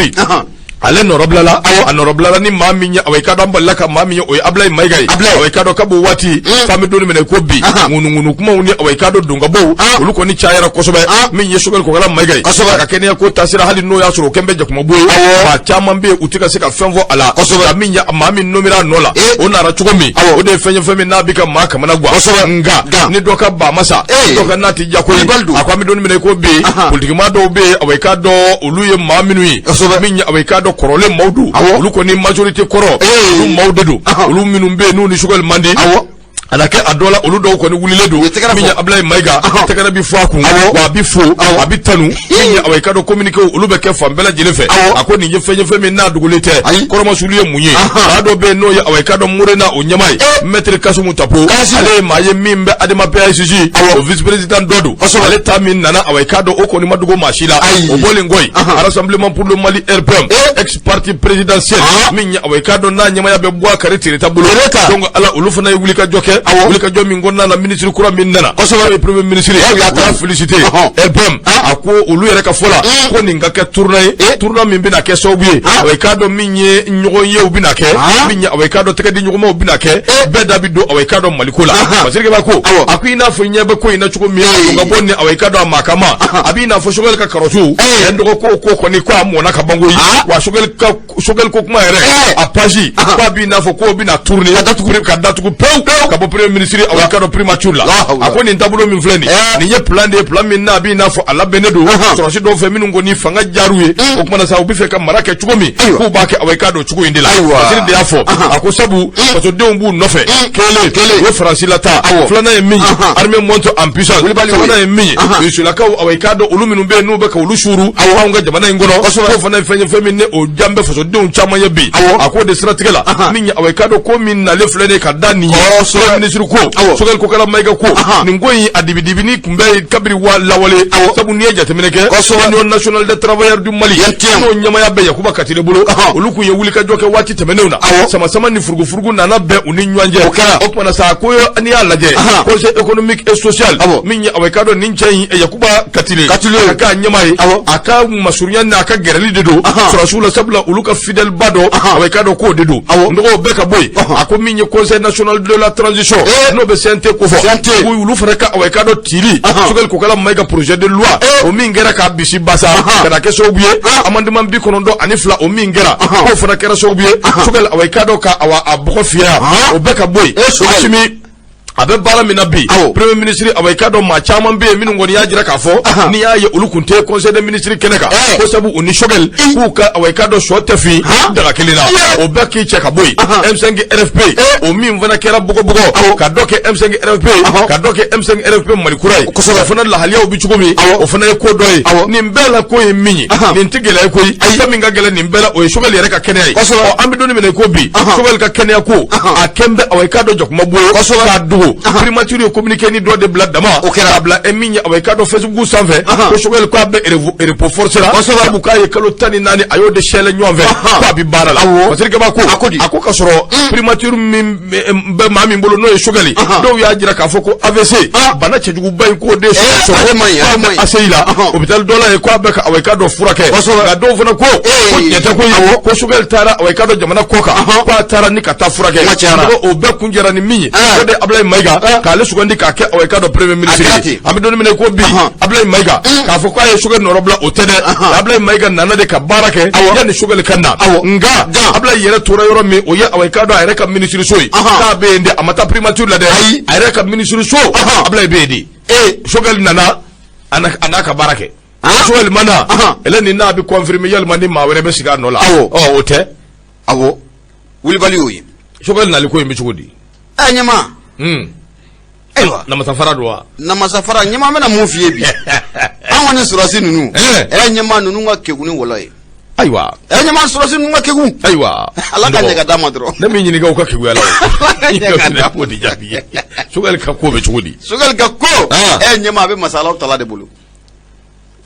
Ale nɔrɔbilala, a nɔrɔbilala ni maa min ye, awa i ka dɔn an balila ka maa min ye, o ye Abulayi Mayiga ye. Awa i ka dɔn kab'o waati f'an bɛ don min na i ko bi, ŋunuŋunu kumaw ni awa i ka dɔn donkabow, olu kɔni cayara kosɛbɛ. Min ye Sogɛli Kokala Mayiga ye, a ka kɛnɛya ko taasira, hali n'o y'a sɔrɔ o kɛn bɛ jakumabo ye, maa caman bɛ yen u tɛ ka se ka fɛn fɔ a la. Nka min ye maa min nomira a nɔ la, o nana cogo min, o de ye fɛn ye, fɛn min n'a bɛ ka maa kamana gan. Nka ni dɔ ka ba ma sa, dɔ ka na tɛ ja koyi. A ko an bɛ don min na i ko bi, politikimaa dɔw bɛ yen, awa i k'a dɔn olu ye maa minnu ye, min ye awa i k'a dɔn kɔrɔlen maaw don, olu kɔni majorité kɔrɔ, olu maaw de don, olu minnu bɛ yen n'u ni Sogɛli man di. A na kɛ a dɔ la, olu dɔw kɔni wulilen don. Min ye Abulayi Mayiga, tɛgɛrɛ bi fɔ a kun, wa a bi fo, a bi tanu. Min ye awa i k'a dɔn communiqué, olu bɛ kɛ fan bɛɛ lajɛlen fɛ. A ko nin ye fɛn ye, fɛn min n'a dogolen tɛ. Kɔrɔmasuli ye mun ye? Maa dɔ bɛ yen n'o ye awa i k'a dɔn Morena o ɲɛmaa ye, maître Kasumu Tapo. Ale ye maa ye min bɛ Adema PASJ, o vice président dɔ don. Ale ta min nana, awa i k'a dɔn o kɔni ma dogo maa si la. O bɔlen kɔ yen, Rassemblement pour le Mali RPM, ex parti présidentiel, min ye awa i k'a dɔn n'a ɲɛmaaya bɛ Bubakari Tereta bolo. Donc ala, olu fana ye wulikajɔ kɛ, wulikajɔ min kɔnɔna na, ministre kura min nana, n'o ye premier ministre ye, u y'a félicité. RPM a ko olu yɛrɛ ka fɔ la, ko nin ka kɛ tournant ye, tournant min bɛna kɛ sababu ye, awa i k'a dɔn min ye ɲɔgɔn ye, u bɛna kɛ min ye, awa i k'a dɔn tɛgɛ di ɲɔgɔnmaw bɛna kɛ, bɛɛ da bɛ don awa i k'a dɔn Mali ko la. Parce que b'a ko, a ko i n'a fɔ i ɲɛ bɛ ko in na cogo min, ka bɔ ni awa i k'a dɔn a maa kama, a b'i n'a fɔ Sogɛli ka karɔtiw ɛ n dɔgɔ ko kɔni ko a mɔnna ka ban koyi. Wa Sogɛli ka Sogɛli ko kuma yɛrɛ, a page, ko a b'i n'a fɔ k'o bɛna tourner ka datugu pewu ka bɔ premier ministre, awa i k'a dɔn primature la. A ko nin taabolo min filɛ nin, nin ye plan de ye, plan min n'a b'i n'a fɔ a labɛnnen don sɔrɔdasi dɔw fɛ minnu kɔni fanga diyar'u ye. O kuma na sa, u bɛ fɛ ka mara kɛ cogo min, k'u b'a kɛ awa i k'a dɔn cogo in de la. Waziri de y'a fɔ. A ko sabu fasodenw b'u nɔfɛ. Kelen, o ye Faransi lataa. Filanan ye min ye, armée monte en puissance. Sabanan ye min ye, Rusilakaw, awa i k'a dɔn olu minnu bɛ yen n'u bɛ ka olu suuru anw ka jamana in kɔnɔ, k'o fana ye fɛn ye, fɛn min ni o jan bɛ fasodenw caman ye bi. A k'o de siratigɛ la, min ye awa i k'a dɔn ko min nalen filɛ nin ye ka da nin ye, premier ministre ko, Sogɛli Kokala Mayiga ko nin ko in a dibidibini tun bɛ kabiri wa lawale. Sabu n'i ye jateminɛ kɛ, Union nationale des travailleurs du Mali, n'o ɲɛmaaya bɛ Yakuba Katile bolo, olu kun ye wulikajɔ kɛ waati tɛmɛnenw na. Sama-sama ni furugufurugu nana bɛn u ni ɲɔgɔn cɛ. O tuma na sa, ko n'i y'a lajɛ, conseil économique et social, min ye awa i k'a dɔn nin cɛ in Yakuba Katile a ka ɲɛmaa ye, a ka masurunya n'a ka gɛrɛli de don sɔrɔdasiw la, sabula olu ka fidèle ba dɔ, awa i k'a dɔn k'o de don. N dɔgɔw bɛɛ ka bɔ yen. A ko min ye conseil national de la transition, n'o bɛ CNT kofɔ, olu fana ka awa i k'a dɔn tili Sogɛli Kokala Mayiga projet de loi, o min kɛra k'a bisi basa ka na kɛ sababu ye amendement 92, o min kɛra, k'o fana kɛra sababu ye Sogɛli awa i k'a dɔn ka awa a bɔgɔ fiyɛ, o bɛɛ ka bɔ yen. Asimi a bɛ baara min na bi, premier ministre, awa i k'a dɔn maa caman bɛ yen minnu kɔni y'a jira k'a fɔ n'i y'a ye olu tun tɛ conseil des ministres kɛnɛ kan, ko sabu u ni Sogɛli k'u ka awa i k'a dɔn sɔ tɛ fin daga kelen na, o bɛɛ k'i cɛ ka bɔ yen. M5 RFP, o min fana kɛra bɔgɔbɔgɔ ka dɔ kɛ M5 RFP, ka dɔ kɛ M5 RFP Mali kura ye, o fana lahaliyaw bɛ cogo min, o fana ye ko dɔ ye. Nin bɛɛ la ko ye min ye, nin tɛ gɛlɛya ye koyi. Fɛn min ka gɛlɛn nin bɛɛ la, o ye Sogɛli yɛrɛ ka kɛnɛya ye. Ɔ an bɛ don min na i ko bi, Sogɛli ka kɛnɛya ko a kɛn bɛ awa i k'a dɔn jakuma bo ye k'a dogo. Primature ye communiqué ni dɔ de bila dama, o kɛra k'a bila e min ye awa i k'a dɔn Facebook sanfɛ, ko Sogɛli k'a bɛ repos forcé la, sabu k'a ye kalo 14 a y'o de sɛlɛ ɲɔgɔn fɛ, k'a bɛ baara la. Parce que ko a ko ka sɔrɔ primature min bɛ maa min bolo, n'o ye Sogɛli, dɔw y'a jira k'a fɔ ko AVC bana cɛjuguba in k'o de sɔrɔ ACI la, hôpital dɔ la yen, k'a bɛ ka awa i k'a dɔn furakɛ. Nka dɔw fana ko ko tiɲɛ tɛ koyi, ko Sogɛli taara awa i k'a dɔn jamana kɔ kan, k'a taara ni ka taa furakɛ. O bɛɛ kun jɛra ni min ye, o de ye Abulayi Mayiga k'ale sugandi k'a kɛ awa i k'a dɔn premier ministre ye. An bɛ don min na i ko bi, Abulayi Mayiga k'a fɔ k'a ye Sogɛli nɔrɔbila, o tɛ dɛ. Abulayi Mayiga nana de ka baara kɛ yanni Sogɛli ka na. Nka Abulayi yɛrɛ tora yɔrɔ min, o ye awa i k'a dɔn a yɛrɛ ka minisiriso ye, k'a bɛ yen dɛ, a ma taa primature la dɛ, a yɛrɛ ka minisiriso, Abulayi bɛ yen de. Sogɛli nana a n'a ka baara kɛ. Sogɛli ma na, ele ni n'a bɛ confirmer yalima ni maa wɛrɛ bɛ sigi a nɔ la. Ɔ o tɛ. Awɔ, wulibali y'o ye. Sogɛli nali ko in bɛ cogo di? Ɛ ɲɛma. Ayiwa. Namasafara don wa? Namasafara ɲɛma, bɛna mun f'i ye bi? An kɔni sɔrɔdasi ninnu. Ɛ ɲɛma, ninnu ka kegun ni wɔlɔ ye. Ayiwa. Ɛ ɲɛma, sɔrɔdasi ninnu ka kegun. Ayiwa. Ala ka ɲɛ ka d'a ma dɔrɔn. Ne m'i ɲininka u ka keguya la o. Ala ka ɲɛ ka d'a ma. de jaabi ye. Sogɛli ka ko bɛ cogo di? Sogɛli ka ko. Ɛ ɲɛma, a bɛ masa Alahu taala de bolo.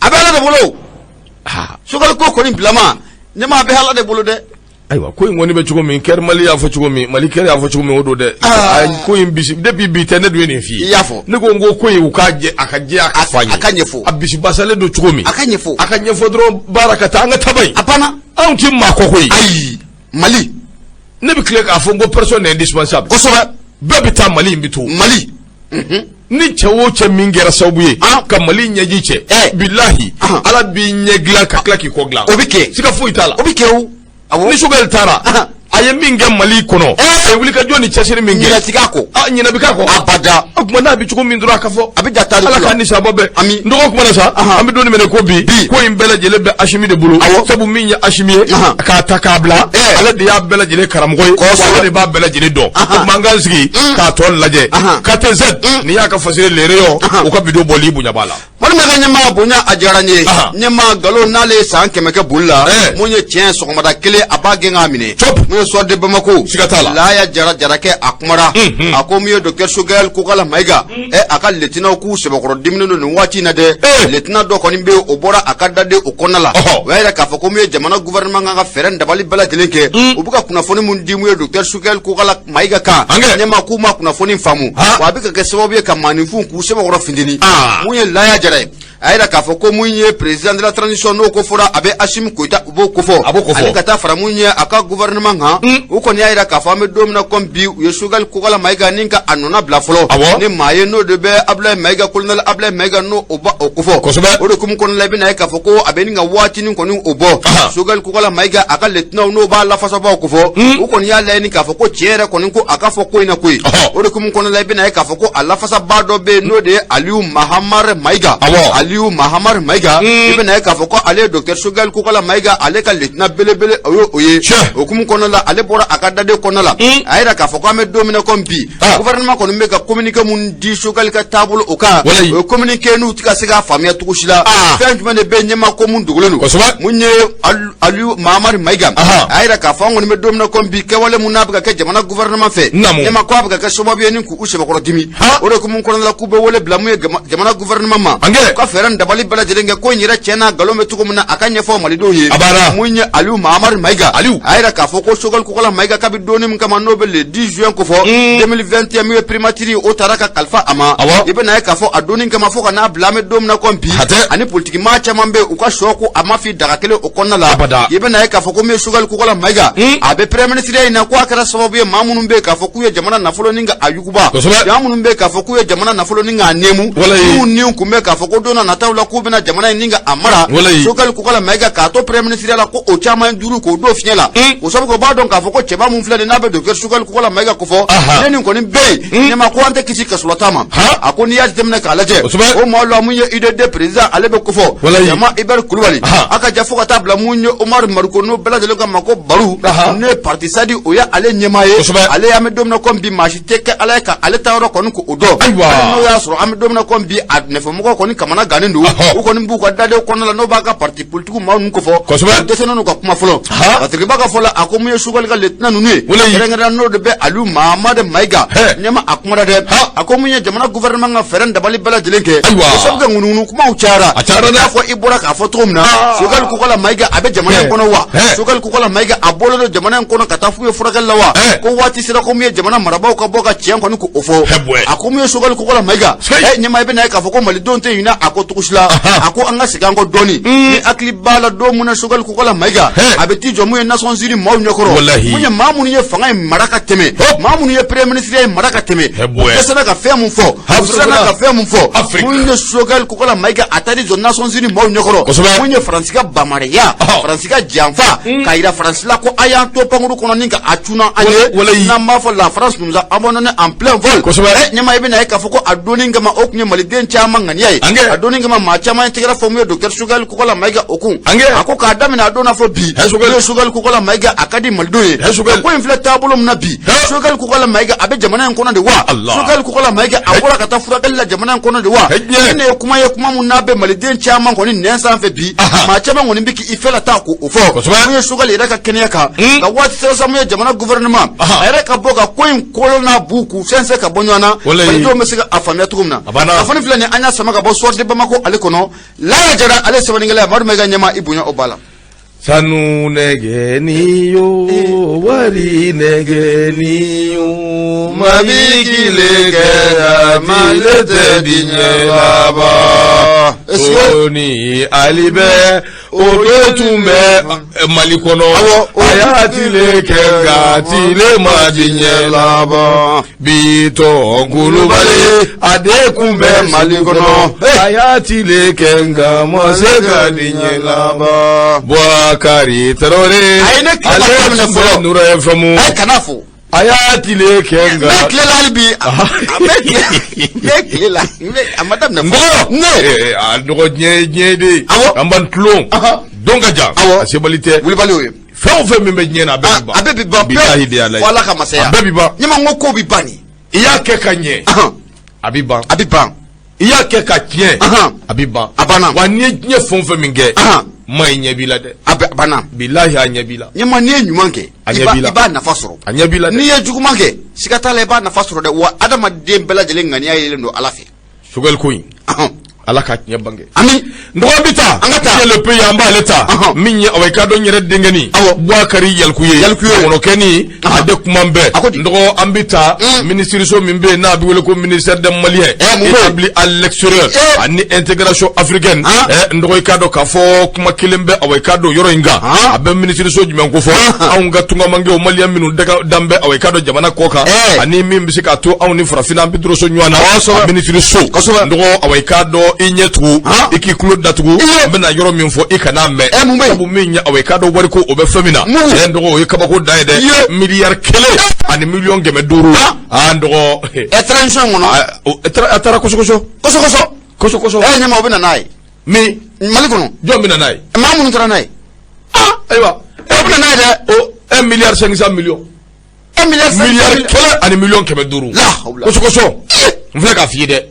A bɛ Ala de bolo. Sogɛli ko kɔni bilama ɲɛma, a bɛ Ala de bolo dɛ. Ayiwa, ko in kɔni bɛ cogo min, Kɛri Mali y'a fɔ cogo min, Mali Kɛri y'a fɔ cogo min, o don dɛ. Ko in bisi depuis bi tɛ, ne dun ye nin f'i ye. I y'a fɔ. Ne ko n ko ko in u k'a jɛ, a ka jɛ, a ka fɔ an ye. A ka ɲɛfɔ. A bisi basalen don cogo min. A ka ɲɛfɔ. A ka ɲɛfɔ dɔrɔn, baara ka taa, an ka taa in. A banna. Anw tɛ maa kɔ koyi. Ayi, Mali. Ne bɛ tile k'a fɔ n ko personne n'est indispensable. Bɛɛ bɛ taa, Mali in bɛ to. Mali. Ni cɛ o cɛ min kɛra sababu ye ka Mali ɲɛji cɛ, bilahi, Ala b'i ɲɛ dilan ka tila k'i kɔ dilan. O bɛ kɛ. Siga foyi t'a la. O bɛ kɛ o. Awɔ. Ni Choguel taara, a ye min kɛ Mali kɔnɔ, a ye wulikajɔ ni cɛsiri min kɛ, ɲinɛ ti k'a kɔ. A ɲinɛ bɛ k'a kɔ. Abada. O tuma n'a bɛ cogo min dɔrɔn a ka fɔ. A bɛ ja tariku la. Ala k'an ni sababa bɛn. Ami. N dɔgɔ kuma na sa, an bɛ don min na ko bi, ko in bɛɛ lajɛlen bɛ Asimi de bolo. Sabu min ye Asimi ye, k'a ta k'a bila, ale de y'a bɛɛ lajɛlen karamɔgɔ ye. Ale de b'a bɛɛ lajɛlen dɔn. O tuma an k'an sigi k'a tɔ lajɛ. KTZ nin y'a ka fasiri Le Rayon, u ka vidéo bɔli bonya b'a la. Walima ka ɲɛmaa bonya a diyara n ye. Ɲɛmaa nkalon n'ale ye san 100 kɛ boli la, mun ye tiɲɛ sɔgɔmada kelen a b'a gɛn k'a minɛ. Mun ye Soir de Bamako. Siga t'a la. Laya Jara Jarakɛ a kumara. A ko mun ye docteur Choguel Kokala Mayiga. A ka lieutenant k'u sɛbɛkɔrɔ diminen don nin waati in na dɛ. Lieutenant dɔ kɔni bɛ yen, o bɔra a ka daden o kɔnɔna la. O y'a yira k'a fɔ ko mun ye jamana gouvernement kan ka fɛɛrɛ dabali bɛɛ lajɛlen kɛ. U bɛ ka kunnafoni mun di mun ye docteur Choguel Kokala Mayiga kan. Ɲɛmaa k'u ma kunnafoni faamu. Wa a bɛ ka kɛ sababu ye ka maaninfinw k'u sɛbɛkɔrɔ funteni. Mun ye Laya Jara ye, a yira k'a fɔ ko mun ye président de la transition n'o ko fɔra a bɛ Asimi Goyita, u b'o kofɔ. A b'o kofɔ. Ani ka taa fara mun ye a ka gouvernement kan. U kɔni y'a yira k'a fɔ an bɛ don min na comme bi, u ye Choguel Kokala Mayiga ni ka a nɔna bila fɔlɔ. Ni maa ye n'o de bɛ Abdoulaye Mayiga, colonel Abdoulaye Mayiga n'o o ba o kofɔ. O de hukumu kɔnɔna la, i bɛna ye k'a fɔ ko a bɛ nin ka waatinin kɔni o bɔ. Choguel Kokala Mayiga a ka lieutenant n'o b'a lafasabaaw kofɔ. U kɔni y'a laɲini k'a fɔ ko tiɲɛ yɛrɛ kɔni ko a ka fɔ ko in na koyi. O de hukumu kɔnɔna la, i bɛna ye k'a fɔ ko a lafasabaa dɔ bɛ yen n'o de ye Aliou Mahamar Mayiga. Aliou Mahamar Mayiga. I bɛna ye k'a fɔ ko ale ye docteur Choguel Kokala Mayiga ale ka lieutenant belebele o ye o ye. O hukumu kɔnɔna la, ale bɔra a ka daden kɔnɔna la. A yira k'a fɔ ko an bɛ don min na comme bi, gouvernement kɔni bɛ ka communiqué mun di Choguel ka taabolo o kan. O ye communiqué n'u tɛ ka se k'a faamuya cogo si la. Fɛn jumɛn de bɛ ɲɛmaa ko mun dogolen don. Mun ye Aliou Mahamar Mayiga. A yira k'a fɔ an kɔni bɛ don min na comme bi, kɛwale mun n'a bɛ ka kɛ jamana gouvernement fɛ. Ɲɛmaa ko a bɛ ka kɛ sababu ye ni k'u sɛbɛkɔrɔ dimi. O de hukumu kɔnɔna la k'u bɛ wele bila mun ye jamana gouvernement ma. U ka fɛɛrɛ ni dabali bɛɛ lajɛlen kɛ ko in yɛrɛ tiɲɛ n'a nkalon bɛ cogo min na a ka ɲɛfɔ malidenw ye. Mun ye Aliou Mahamar Mayiga. A yira k'a fɔ ko Choguel Kokala Mayiga kabi donni min kama n'o bɛ le 10 juin kofɔ 2021, min ye primature o taara ka kalifa a ma. I bɛna ye k'a fɔ a donni kama fo ka n'a bila an bɛ don min na comme bi, ani politiki maa caman bɛ u ka sɔ ko a ma fi daga kelen o kɔnɔna la. I bɛna ye k'a fɔ ko min ye Choguel Kokala Mayiga a bɛ premier ministre in na ko a kɛra sababu ye maa minnu bɛ yen k'a fɔ k'u ye jamana nafolo ni ka a yuguba, maa minnu bɛ yen k'a fɔ k'u ye jamana nafolo ni k'a nɛmu, n'u ni kun bɛ k'a fɔ ko don na nataw la k'u bɛna jamana in ni ka a mara. Choguel Kokala Mayiga k'a to premier ministre la ko o caman ye duuru k'o don fiɲɛ la. O sababu kɛ u b'a dɔn k'a fɔ ko cɛba mun filɛ nin n'a bɛ docteur Choguel Kokala Mayiga kofɔ, ne nin kɔni bɛ yen ɲɛmaa ko an tɛ kisi kasolata ma. A ko n'i y'a jateminɛ k'a lajɛ, o maa la mun ye UDD président ale bɛ kofɔ Jama Hubert Kulubali, a ka ja fo ka taa bila mun ye Umaru Mariko n'o bɛɛ lajɛlen ka ma ko Baru, ne ye parti SADI o ye ale ɲɛmaa ye. Ale y'an bɛ don min na comme bi, maa si tɛ kɛ Ala ye ka ale ta yɔrɔ kɔni k'o dɔn. N'o y'a sɔrɔ an bɛ don min na comme bi, a nɛfɛmɔgɔw kɔni kamana gannen don, u kɔni b'u ka dadenw kɔnɔna la n'o b'a ka parti politique maa ninnu kofɔ, u dɛsɛlen don ka kuma fɔlɔ. Patrick Ba ka fɔ la, a ko mun ye Choguel ka lieutenant ninnu ye, kɛrɛnkɛrɛnnenya n'o de bɛ Aliou Mahamad Mayiga ɲɛma, a kumana dɛ. A ko mun ye jamana gouvernement ka fɛɛrɛ dabali bɛɛ lajɛlen kɛ, o sabu kɛ ŋunuŋunu kumaw cayara. I n'a fɔ i bɔra k'a fɔ cogo min na, Choguel Kokala Mayiga a bɛ jamana in kɔnɔ wa? Choguel Kokala Mayiga a bɔlen don jamana in kɔnɔ ka taa f'u ye furakɛli la wa? Ko waati sera ko mun ye jamana marabaaw ka bɔ ka tiɲɛ kɔni k'o fɔ. A ko mun ye Choguel Kokala Mayiga ɲɛma, i bɛna ye k'a fɔ ko malidenw tɛ ɲinɛ a kɔ cogo si la. A ko an ka segin an kɔ dɔɔni, ni hakili b'a la don mun na Choguel Kokala Mayiga a bɛ t'i jɔ mun ye Nations Unies maaw ɲɛkɔrɔ, mun ye maa minnu ye fanga in mara ka tɛmɛ, maa minnu ye premier ministre in mara ka tɛmɛ, u dɛsɛra ka fɛn mun fɔ, u siranna ka fɛn mun fɔ. Mun ye Choguel Kokala Mayiga a taar'i jɔ Nations Unies maaw ɲɛkɔrɔ, mun ye Faransi ka bamariya, Faransi ka janfa, k'a yira Faransi la ko a y'an to pankuru kɔnɔ ni ka a cunna an ye, n'an b'a fɔ la France nous a abandonné en plein vol. Ɲɛma, i bɛna ye k'a fɔ ko a donni kama o tun ye maliden caman ŋaniya ye. A donni kama maa caman ye tɛgɛrɛ fɔ mun ye docteur Choguel Kokala Mayiga o kun. A ko k'a daminɛ a don na fɔ bi, n'o ye Choguel Kokala Mayiga a ka di malidenw ye. Ko in filɛ taabolo min na bi, Choguel Kokala Mayiga a bɛ jamana in kɔnɔ de wa? Choguel Kokala Mayiga a bɔra ka taa furakɛli la jamana in kɔnɔ de wa? Nin ye kuma ye, kuma mun n'a bɛ maliden caman kɔni nɛn sanfɛ bi, maa caman kɔni bɛ k'i fɛ la taa k'o fɔ. Mun ye Choguel yɛrɛ ka kɛnɛya kan, ka waati sera sa mun ye jamana gouvernement a yɛrɛ ka bɔ ka ko in kolo n'a bu k'u fɛnsɛn ka bɔ ɲɔgɔn na, malidenw bɛ se ka a faamuya cogo min na. Kunnafoni filɛ nin an y'a sama ka bɔ Soir de Bamako ale kɔnɔ. Laya Jara ale sɛbɛnnikɛla ye. Madu Mayiga ɲɛma, i bonya o ba la. Sanu nɛgɛni yo, wari nɛgɛni yo, Mali kile kɛ mali tɛ diɲɛ laban. Soni Ali bɛ. O de tun bɛ Mali kɔnɔ. Awɔ. A y'a tile kɛ nka tile ma diɲɛ laban. Bitɔn Kulubali a de kun bɛ Mali kɔnɔ. A y'a tile kɛ nka ma se ka diɲɛ laban. Bouakari Traoré. A ye ne tile ma ale daminɛ tun bɛ fɔlɔ. Nura FM. Ɛ, kana fo. A y'a tile kɛ N nka. bɛ tile la hali bi. A bɛ tile, n bɛ tile la. N bɛ, a ma daminɛ fɔlɔ. Ngɔlɔ. Ne. A dɔgɔ diɲɛ diɲɛ de. Awɔ. An b'an tulon. Ahan. Don ka jan. Awɔ. A sebali tɛ. Wulibali o ye. Fɛn o fɛn min bɛ diɲɛ na a bɛɛ bɛ ban. A bɛɛ bɛ ban pewu. Bilahi de Ala ye. Fo Ala ka masaya. A bɛɛ bɛ ban. Ɲɛma n ko ko bɛ ban nin. I y'a kɛ ka ɲɛ. Ahan. A bɛ ban. A bɛ ban. I y'a kɛ ka tiɲɛ. Ahan. A bɛ ban. A banna. Wa n'i ye diɲɛ fɛn o fɛn min kɛ. Ahan. Ma i ɲɛ b'i la dɛ. A bɛ a banna. Bilahi a ɲɛ b'i la. Ɲɛma n'i ye ɲuman kɛ. A I ɲɛ b'a b'i la. i b'a nafa sɔrɔ. A ɲɛ b'i la dɛ. N'i ye juguman kɛ, siga t'a la i b'a nafa sɔrɔ dɛ. Wa adamaden bɛɛ lajɛlen ŋaniya yelen don Ala fɛ. Choguel ko in. Ahan. Ala ka tiɲɛ bange. Ami. N dɔgɔ bɛ taa. An ka taa. Min ye le pays an b'ale ta. Ɔhɔn. Min ye awa i k'a dɔn n yɛrɛ denkɛni. Awɔ. Bouakari Yalikuye. Yalikuye. Kɔnɔkɛni Ɔhɔn. a de kuma bɛɛ. A ko di? N dɔgɔ an bɛ taa. Minisiriso min bɛ yen n'a bɛ wele ko ministère des Maliens. Ɛ, mun bɛ yen? Établi à l'extérieur. Ɛ. Ani intégration africaine. Han. Ɛ, n dɔgɔ i k'a dɔn k'a fɔ kuma kelen bɛ awa i k'a dɔn yɔrɔ in kan. Han. A bɛ minisiriso jumɛn ko fɔ. Ɔhɔn. Anw ka tungamankew Malien minnu dan bɛ awa i k'a dɔn jamana kɔ kan. Ɛ. Ani min bɛ se k'a to anw ni farafinna an bɛ doroso ɲɔgɔn na. Kosɛbɛ. A minisiriso. Kosɛbɛ. N dɔgɔ awa i k'a dɔn i ɲɛ tugu. Han. I k'i tulo datugu. Iye. N bɛna yɔrɔ min fɔ i kan'a mɛn. Ɛ, mun bɛ yen? Sabu min ye awa i k'a dɔn wariko o bɛ fɛn min na. Mun? Cɛ n dɔgɔ o ye kabako dan ye dɛ. Iye. Miliyari 1 ani miliyɔn 500. Han. Aa n dɔgɔ. Ɛ, transition kɔnɔ. A taara kɔsɔkɔsɔ. Kɔsɔ kɔsɔ. Kɔsɔkɔsɔ. Ɛ, ɲɛma o bɛ na n'a ye. Min Mali kɔnɔ. jɔn bɛ na n'a ye? Maa minnu taara n'a ye. Aa ayiwa. O bɛ na n'a ye dɛ. O 1 milliard 500 millions. 1 milliard 500 Miliyari 1 ani miliyɔn 500. La hawla. Kɔsɔkɔsɔ. N filɛ k'a f'i ye dɛ.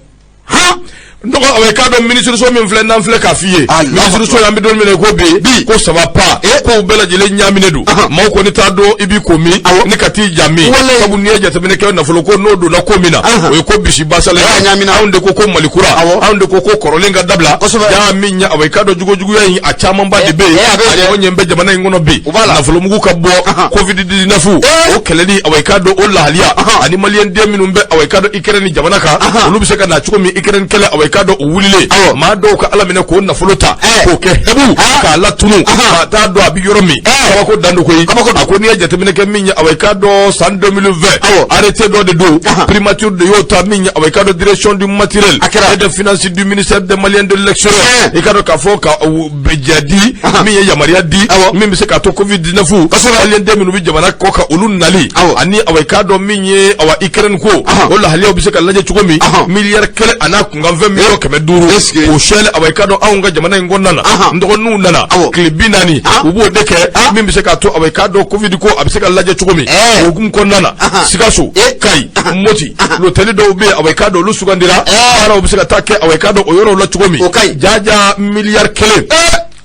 Han. N dɔgɔ awa i k'a dɔn minisiriso min filɛ n'an filɛ k'a f'i ye. Alahu Minisiriso in an bɛ don min na i ko bi. Bi. Ko ça va pas. Eh. Kow bɛɛ lajɛlen ɲaaminen don. Ahan. Maaw kɔni t'a dɔn i b'i ko min. Awɔ. Ni ka t'i ja min. Walayi. Sabu n'i ye jateminɛ kɛ nafolo ko n'o donna ko min na. Ahan. O ye ko bisi basalen Eh, a ɲaamina. Anw de ko ko Mali kura. Awɔ. Anw de ko ko kɔrɔlen ka dabila. Kosɛbɛ. Jaa min ye awa i k'a dɔn jugujuguya in a camanba de bɛ yen. Eh, a bɛ yen dɛ. A ɲɔgɔn ɲɛ bɛ jamana in kɔnɔ bi. U b'a la. Nafolomugu ka bɔ. Ahan. Covid 19. Eh. O kɛlɛli awa i k'a dɔn o lahaliya. Ahan. Ani maliyɛn den minnu bɛ awa i k'a dɔn Ukraine jamana kan. Ahan. Olu bɛ se ka na cogo min Ukraine kɛlɛ awa i k'a dɔn o wulilen. Awɔ. Maa dɔw ka Ala minɛ k'o nafolo ta. Eh. K'o kɛ hebu. Ah. K'a latunu. Ahan. Maa t'a dɔn a bɛ yɔrɔ min. Eh. Kabako dan don koyi. Kabako don. A ko n'i ye jateminɛ kɛ min ye awa i k'a dɔn san 2020. Awɔ. Arrêté dɔ de don. Ahan. Primature de y'o ta min ye awa i k'a dɔn direction du matériel. A kɛra. Et des finances du ministère des Maliens de l'extérieur. Eh. I k'a dɔn k'a fɔ ka jɛ di. Ahan. Min ye yamaruya di. Awɔ. Min bɛ se k'a to Covid 19. Kosɛbɛ. Maliyɛn den minnu bɛ jamana kɔ kan olu nali. Awɔ. Ani awa i k'a dɔn min ye awa Ukraine ko. Ahan. O lahaliyaw bɛ se ka lajɛ cogo min. Ahan. Miliyari 1 a n'a kunkanfɛn miliyɔn 500. Est-ce que- K'o sɛlɛ awa i k'a dɔn anw ka jamana in kɔnɔna na. Ahan. N dɔgɔninw nana. Awɔ. Tile 40. Han. U b'o de kɛ. Han. Min bɛ se k'a to awa i k'a dɔn Covid ko a bɛ se ka lajɛ cogo min. Eh. O hukumu kɔnɔna na. Ahan. Sikaso. Eh. Kayi. Moti. L'hôtel dɔw bɛ yen awa i k'a dɔn olu sugandira. Eh. Baaraw bɛ se ka taa kɛ awa i k'a dɔn o yɔrɔw la cogo min. O ka ɲi. Jaja miliyari 1.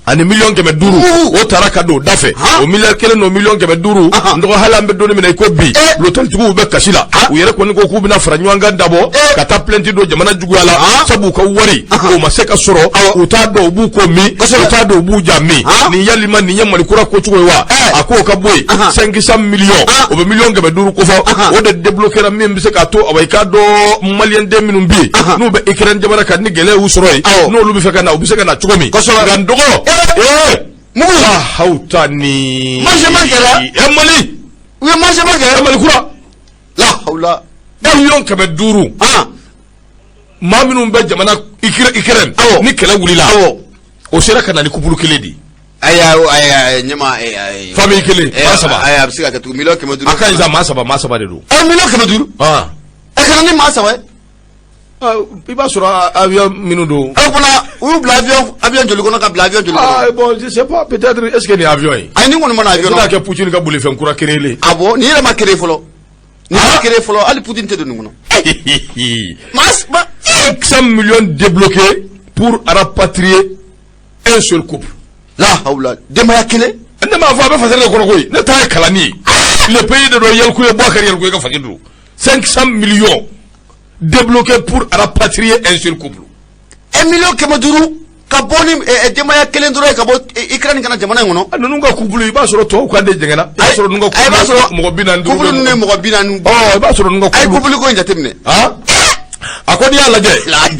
Ani miliyɔn 500. Uhu. O taara ka don o da fɛ. Han. O miliyari 1 n'o miliyɔn 500. Ahan. N dɔgɔ hali an bɛ don min na i ko bi. Eh. L'hôteltigiw bɛ kasi la. U yɛrɛ kɔni ko k'u bɛna fara ɲɔgɔn kan dabɔ. Eh. Ka taa plainte don jamana juguya la. Han. Sabu u ka wari. Ahan. O ma se ka sɔrɔ. Awɔ. U t'a dɔn u b'u ko min. Kosɛbɛ. U t'a dɔn u b'u ja min. Han. Nin yalima nin ye Mali kura ko cogo ye wa. Eh. A k'o ka bɔ yen. Ahan. 500 millions. Han. O bɛ miliyɔn 500 kofɔ. Ahan. O de débloquera min bɛ se k'a to awa i k'a dɔn maliyɛn den minnu bɛ yen. Ahan. N'u bɛ Ukraine jamana kan ni gɛlɛya y'u sɔrɔ yen. Awɔ. N'olu bɛ fɛ ka na u bɛ se ka na cogo min. Kosɛbɛ. Nka n dɔgɔ. Ee. Mugu. Ahaw ta ni. Manchement kɛra. Ɛ Mali. U ye manchement Ɛ kɛ. Mali kura. La hawla. Miliyɔn 500. Han. Maa minnu bɛ jamana Ukraine. Awɔ. Ni kɛlɛ wulila. Awɔ. O sera ka na ni couple kelen de ye. Ayi ayi ayi ɲɛma ayi ayi. Famille kelen maa saba. Ayi a bɛ se ka kɛ tugun miliyɔn 500. A ka ɲi sa maa saba maa saba de don. Ɛ miliyɔn 500. Ah. Ɛ ka na ni maa saba ye. Ah, i b'a sɔrɔ avion minnu don. Aw fana u y'u bila avion joli kɔnɔ ka bila avion joli Ah kɔnɔ. bon je sais pas peut-être est-ce que nin ye avion ye. Ayi ni kɔni ma na avion I bɛna na. kɛ Poutine ka bolifɛn kura créer Awɔ nin yɛrɛ ma créer fɔlɔ. Nin ma créer fɔlɔ hali Poutine tɛ don nin kɔnɔ. Maa ma. 500 millions débloqués pour rapatrier un seul couple. La hawla denbaya kelen. Ne m'a fɔ a bɛ fasɛrɛ de kɔnɔ koyi ne ta ye kalanni ye. Le pays de dɔ Yalikuye Bouakari Yalikuye ka fasɛrɛ don. 500 millions débloqués pour rapatrier un seul couple. Ɛ miliyɔn 500 ka bɔ ni denbaya kelen dɔrɔn ye ka bɔ Ukraine ka na jamana in kɔnɔ. Ah, ninnu ka couple i b'a sɔrɔ tɔw kan de jɛngɛnna. I b'a sɔrɔ ninnu ka Ayi, i b'a couple sɔrɔ mɔgɔ 45 couple ninnu ye mɔgɔ 40. Ɔ i b'a sɔrɔ ninnu ka A ye couple. couple ko in jateminɛ. Ah A ko n'i y'a lajɛ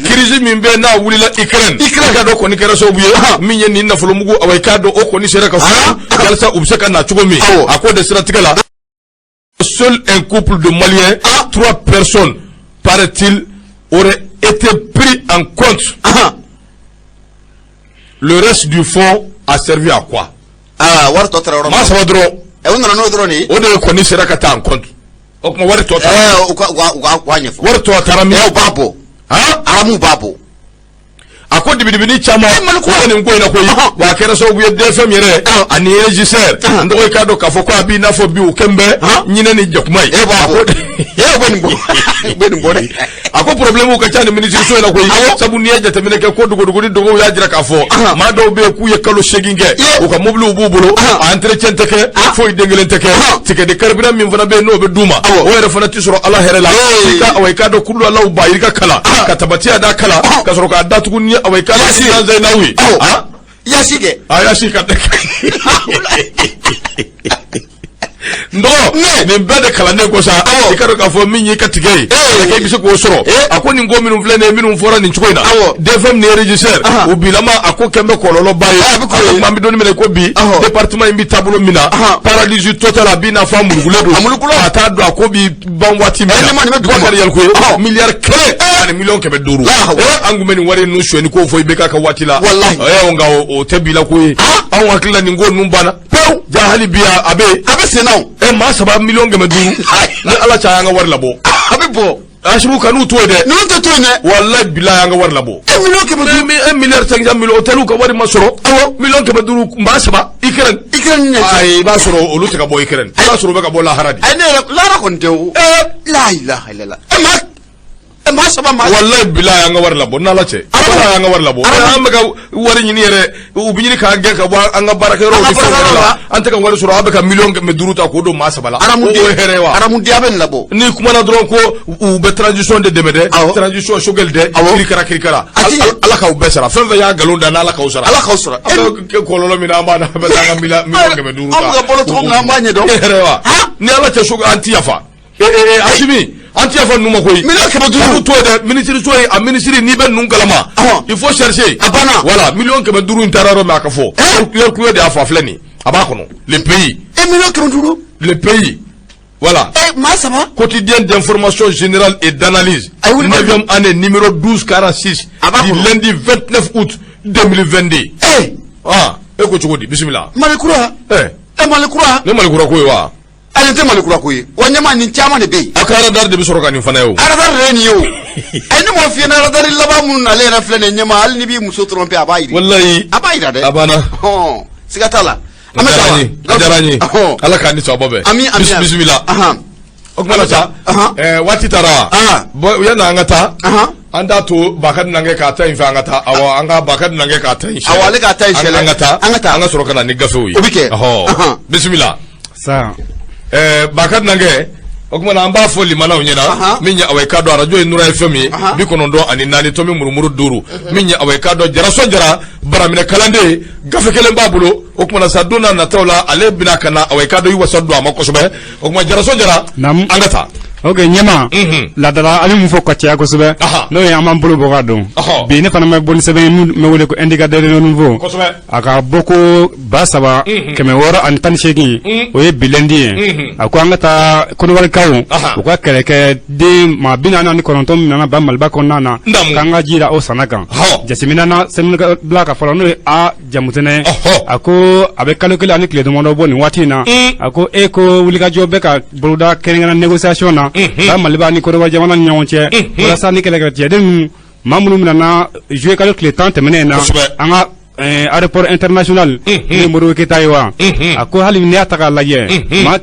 crise min bɛ n'a wulila Ukraine, i k'a dɔn kɔni kɛra sababu ye min ye nin nafolomugu, awa, i k'a dɔn o kɔni sera ka furu walasa u bɛ se ka na cogo min. A ko de siratigɛ la, seul un couple de Maliens, trois personnes, paraît-il, auraient été pris en compte. Le reste du fonds a servi à quoi? Aa, wari tɔ taara yɔrɔ min. Maa saba dɔrɔn. Ɛ, u nana n'o dɔrɔn de ye. O de kɔni sera ka taa en compte. O tuma wari tɔ taara. Ɛɛ, u ka ɲɛfɔ. Wari tɔ taara min? Ɛ, u b'a bɔ. Han? Aramu b'a bɔ. A ko dibidibini caman ko nin ko in na koyi, wa a kɛra sababu ye DFM yɛrɛ ani régisseur n dɔgɔ, i k'a dɔn k'a fɔ ko a b'i n'a fɔ bi u kɛn bɛ ɲinɛ ni jakuma ye. E b'a bɔ, e bɛ nin bɔ, u bɛ nin bɔ dɛ. A ko problème ka ca ni minisiriso in na koyi, sabu n'i ye jateminɛ kɛ ko dogodogo ni dogow y'a jira k'a fɔ maa dɔw bɛ yen k'u ye kalo 8 kɛ, u ka mobiliw b'u bolo, a entretien tɛ kɛ, foyi den kelen tɛ kɛ. Ticket de carburant min fana bɛ yen n'o bɛ d'u ma, o yɛrɛ fana tɛ sɔrɔ ala hɛrɛ la. I ka, awa, i k'a dɔn kululaw ba yirika kala ka tabatiya da kala ka sɔrɔ k'a datugu ni, awa, i k'a dɔn zayinaw ye. Yasi kɛ. A yasi ka n dɔgɔ, nin bɛɛ de kalannen ko sa, i ka dɔn k'a fɔ min y'i ka tigɛ ye k'e bɛ se k'o sɔrɔ. A ko nin ko minnu filɛ nin ye, minnu fɔra nin cogo in na, DFM ni régisseur u bilama, a ko kɛn bɛ kɔlɔlɔba ye. A ko an bɛ don min na ko bi, département in bɛ taabolo min na, paralysie totale, a b'i n'a fɔ a mulukulen don, a t'a dɔn a ko bi ban waati min na. Bakari Yaliku ye miliyari 1 ani miliyɔn 500. An tun bɛ nin wari ninnu sonyɛni ko fɔ IBK ka waati la, nka o tɛ bi la ko ye. Anw hakili la nin ko ninnu banna pewu, ja hali bi a bɛ yen. A bɛ sen na o. Ɛ, maa saba, miliyɔn 500, ni ala cɛ, an ka wari labɔ. A bɛ bɔ. Asimu, kan'u to yen dɛ. Ninnu tɛ to yen dɛ. Walayi bilayi, an ka wari labɔ. E, miliyɔn 500. 1 milliard 500 millions, hôtel ka wari ma sɔrɔ. Awɔ, miliyɔn 500, maa saba, Ukraine. Ukraine ɲɛ. Ayi, i b'a sɔrɔ olu tɛ ka bɔ Ukraine, i b'a sɔrɔ u bɛ ka bɔ lahara de. Ayi, ne yɛrɛ lahara kɔni tɛ o. La ilaha illallah. E, maa, e, maa saba, maa. Walayi bilayi, an ka wari labɔ n'ala cɛ. Ala y'an ka wari labɔ. An bɛ ka wari ɲini yɛrɛ, u bɛ ɲini k'an gɛn ka bɔ an ka baarakɛyɔrɔw ni fɛnw yɛrɛ la. An tɛ ka wari sɔrɔ, an bɛ ka miliyɔn 500 ta k'o don maa saba la. O ye hɛrɛ ye wa? Aramuden, a bɛ nin labɔ. N'i kumana dɔrɔn ko u bɛ transition de dɛmɛ dɛ, transition Choguel dɛ, kirikara kirikara. Ala k'aw bɛɛ sara, fɛn fɛn y'a nkalon da, n'Ala k'aw sara. Ala k'aw sara. An bɛ kɔlɔlɔ min na, an b'a an bɛ taa an ka miliyɔn 500 ta. An bɛ ka balo cogo min na, an b'a ɲɛdɔn. E hɛrɛ wa? Ni Ala cɛ, Choguel, an ti yafa. Asimi, an ti yafa ninnu ma koyi. Miliyɔn 500. Olu to yen dɛ, minisiri so ye, a minisiri, n'i bɛ ninnu kalama. Il faut chercher. A banna. Voilà, miliyɔn 500 in taara yɔrɔ min, a ka fɔ. Kuya de y'a fɔ, a filɛ nin ye, a b'a kɔnɔ. Le Pays. E, miliyɔn 500. Le Pays. Voilà. E, maa saba. Quotidien d'information générale et d'analyse. 9e année, numéro 1246. Du lundi 29 août 2022. Eh. Ah, e ko cogo di? Bisimila. Mali kura. Eh. E, Mali kura. Ne Mali kura ko ye wa? Ale tɛ Mali kura ko ye wa? Ɲɛma, nin caman de bɛ yen. A ka radar de bɛ sɔrɔ ka nin fana ye o. Radar de ye nin ye o. Ayi, ne m'o f'i ɲɛna, radar laban minnu nalen yɛrɛ filɛ nin ye ɲɛma, hali n'i b'i muso tromper, a b'a yira. Walayi. A b'a yira dɛ. A banna. Hɔn, siga t'a la. An bɛ taa wa. A diyara n ye. Ala k'an ni sababa bɛn. Ami, ami. Bisimila. O kuma la sa, waati taara wa? Bon, yanni an ka taa, an t'a to Bakari Nankɛ k'a ta in fɛ, an ka taa. Awɔ, an ka Bakari Nankɛ k'a ta in sɛlɛ. Awɔ, ale k'a ta in sɛlɛ. An ka taa. An ka taa. An ka sɔrɔ ka na ni gafew ye. O bɛ kɛ. Ɔhɔ. Bisimila. Sa. Bakari Nankɛ, o tuma na an b'a fɔ limanaw ɲɛna min ye, awa, i k'a dɔn arajo ye Nura FM ye, 94 tomi murumuru 5, min ye, awa, i k'a dɔn Jaraso Jara baraminɛ kalanden, gafe kelen b'a bolo. O tuma na sa, don n'a nataw la, ale bɛna ka na, awa, i k'a dɔn i wasa don a ma kosɛbɛ. O tuma Jaraso Jara, an ka taa. Ok, ɲɛma ladala, an bɛ mun fɔ ka caya kosɛbɛ, n'o ye an b'an bolo bɔ ka don bi. Ne fana bɛ bɔ ni sɛbɛn ye min bɛ wele ko Indicateur Renouveau. A ka bɔ ko 3618, o ye bi lundi ye. A ko an ka taa Kɔnɔwarikaw, u ka kɛlɛkɛden maa 49 min nana ba Maliba kɔnɔna na, k'an ka ji da o sana kan. Jateminɛ na, sɛbɛnnikɛla bila ka fɔlɔ, n'o ye a Jamutɛnɛ, a ko a bɛ kalo 1 ani tile damadɔ bɔ nin waati in na. A ko e ko wulikajɔ bɛ ka boloda kɛrɛnkɛrɛn négociation na ba Maliba ni Kɔnɔwari jamana ni ɲɔgɔn cɛ, walasa ni kɛlɛkɛcɛden ninnu, maa minnu nana juillet kalo tile 10 tɛmɛnen in na an ka aéroport international ni Modibo Keyita ye wa. A ko hali n'i y'a ta k'a lajɛ, maa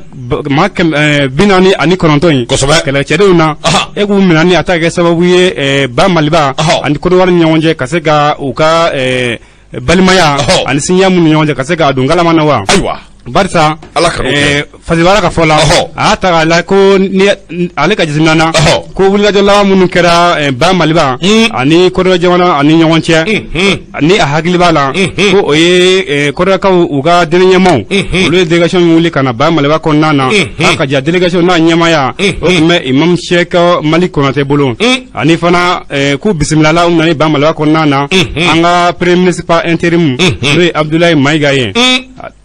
49 in kɛlɛcɛdenw na, e k'u minɛ ni a ta kɛ sababu ye ba Maliba ani Kɔnɔwari ni ɲɔgɔn cɛ, ka se ka u ka balimaya ani sinya minnu ni ɲɔgɔn cɛ, ka se k'a don galama na wa. Ayiwa. Barisa Ala kan'o kɛ. Fasibara ka fɔ la a y'a ta k'a la ko ni ale ka jateminɛ na ko wulikajɔ laban minnu kɛra ba Maliba ani Kɔdiwari jamana ani ɲɔgɔn cɛ ni a hakili b'a la ko o ye Kɔdiwarikaw u ka diinɛ ɲɛmaaw olu ye délégation min wuli ka na ba Maliba kɔnɔna na a ka ja délégation n'a ɲɛmaaya o tun bɛ imam Cheikh Malick Konate bolo ani fana k'u bisimilala u nana ba Maliba kɔnɔna na an ka premier ministre par intérim n'o ye Abdoulaye Mayiga ye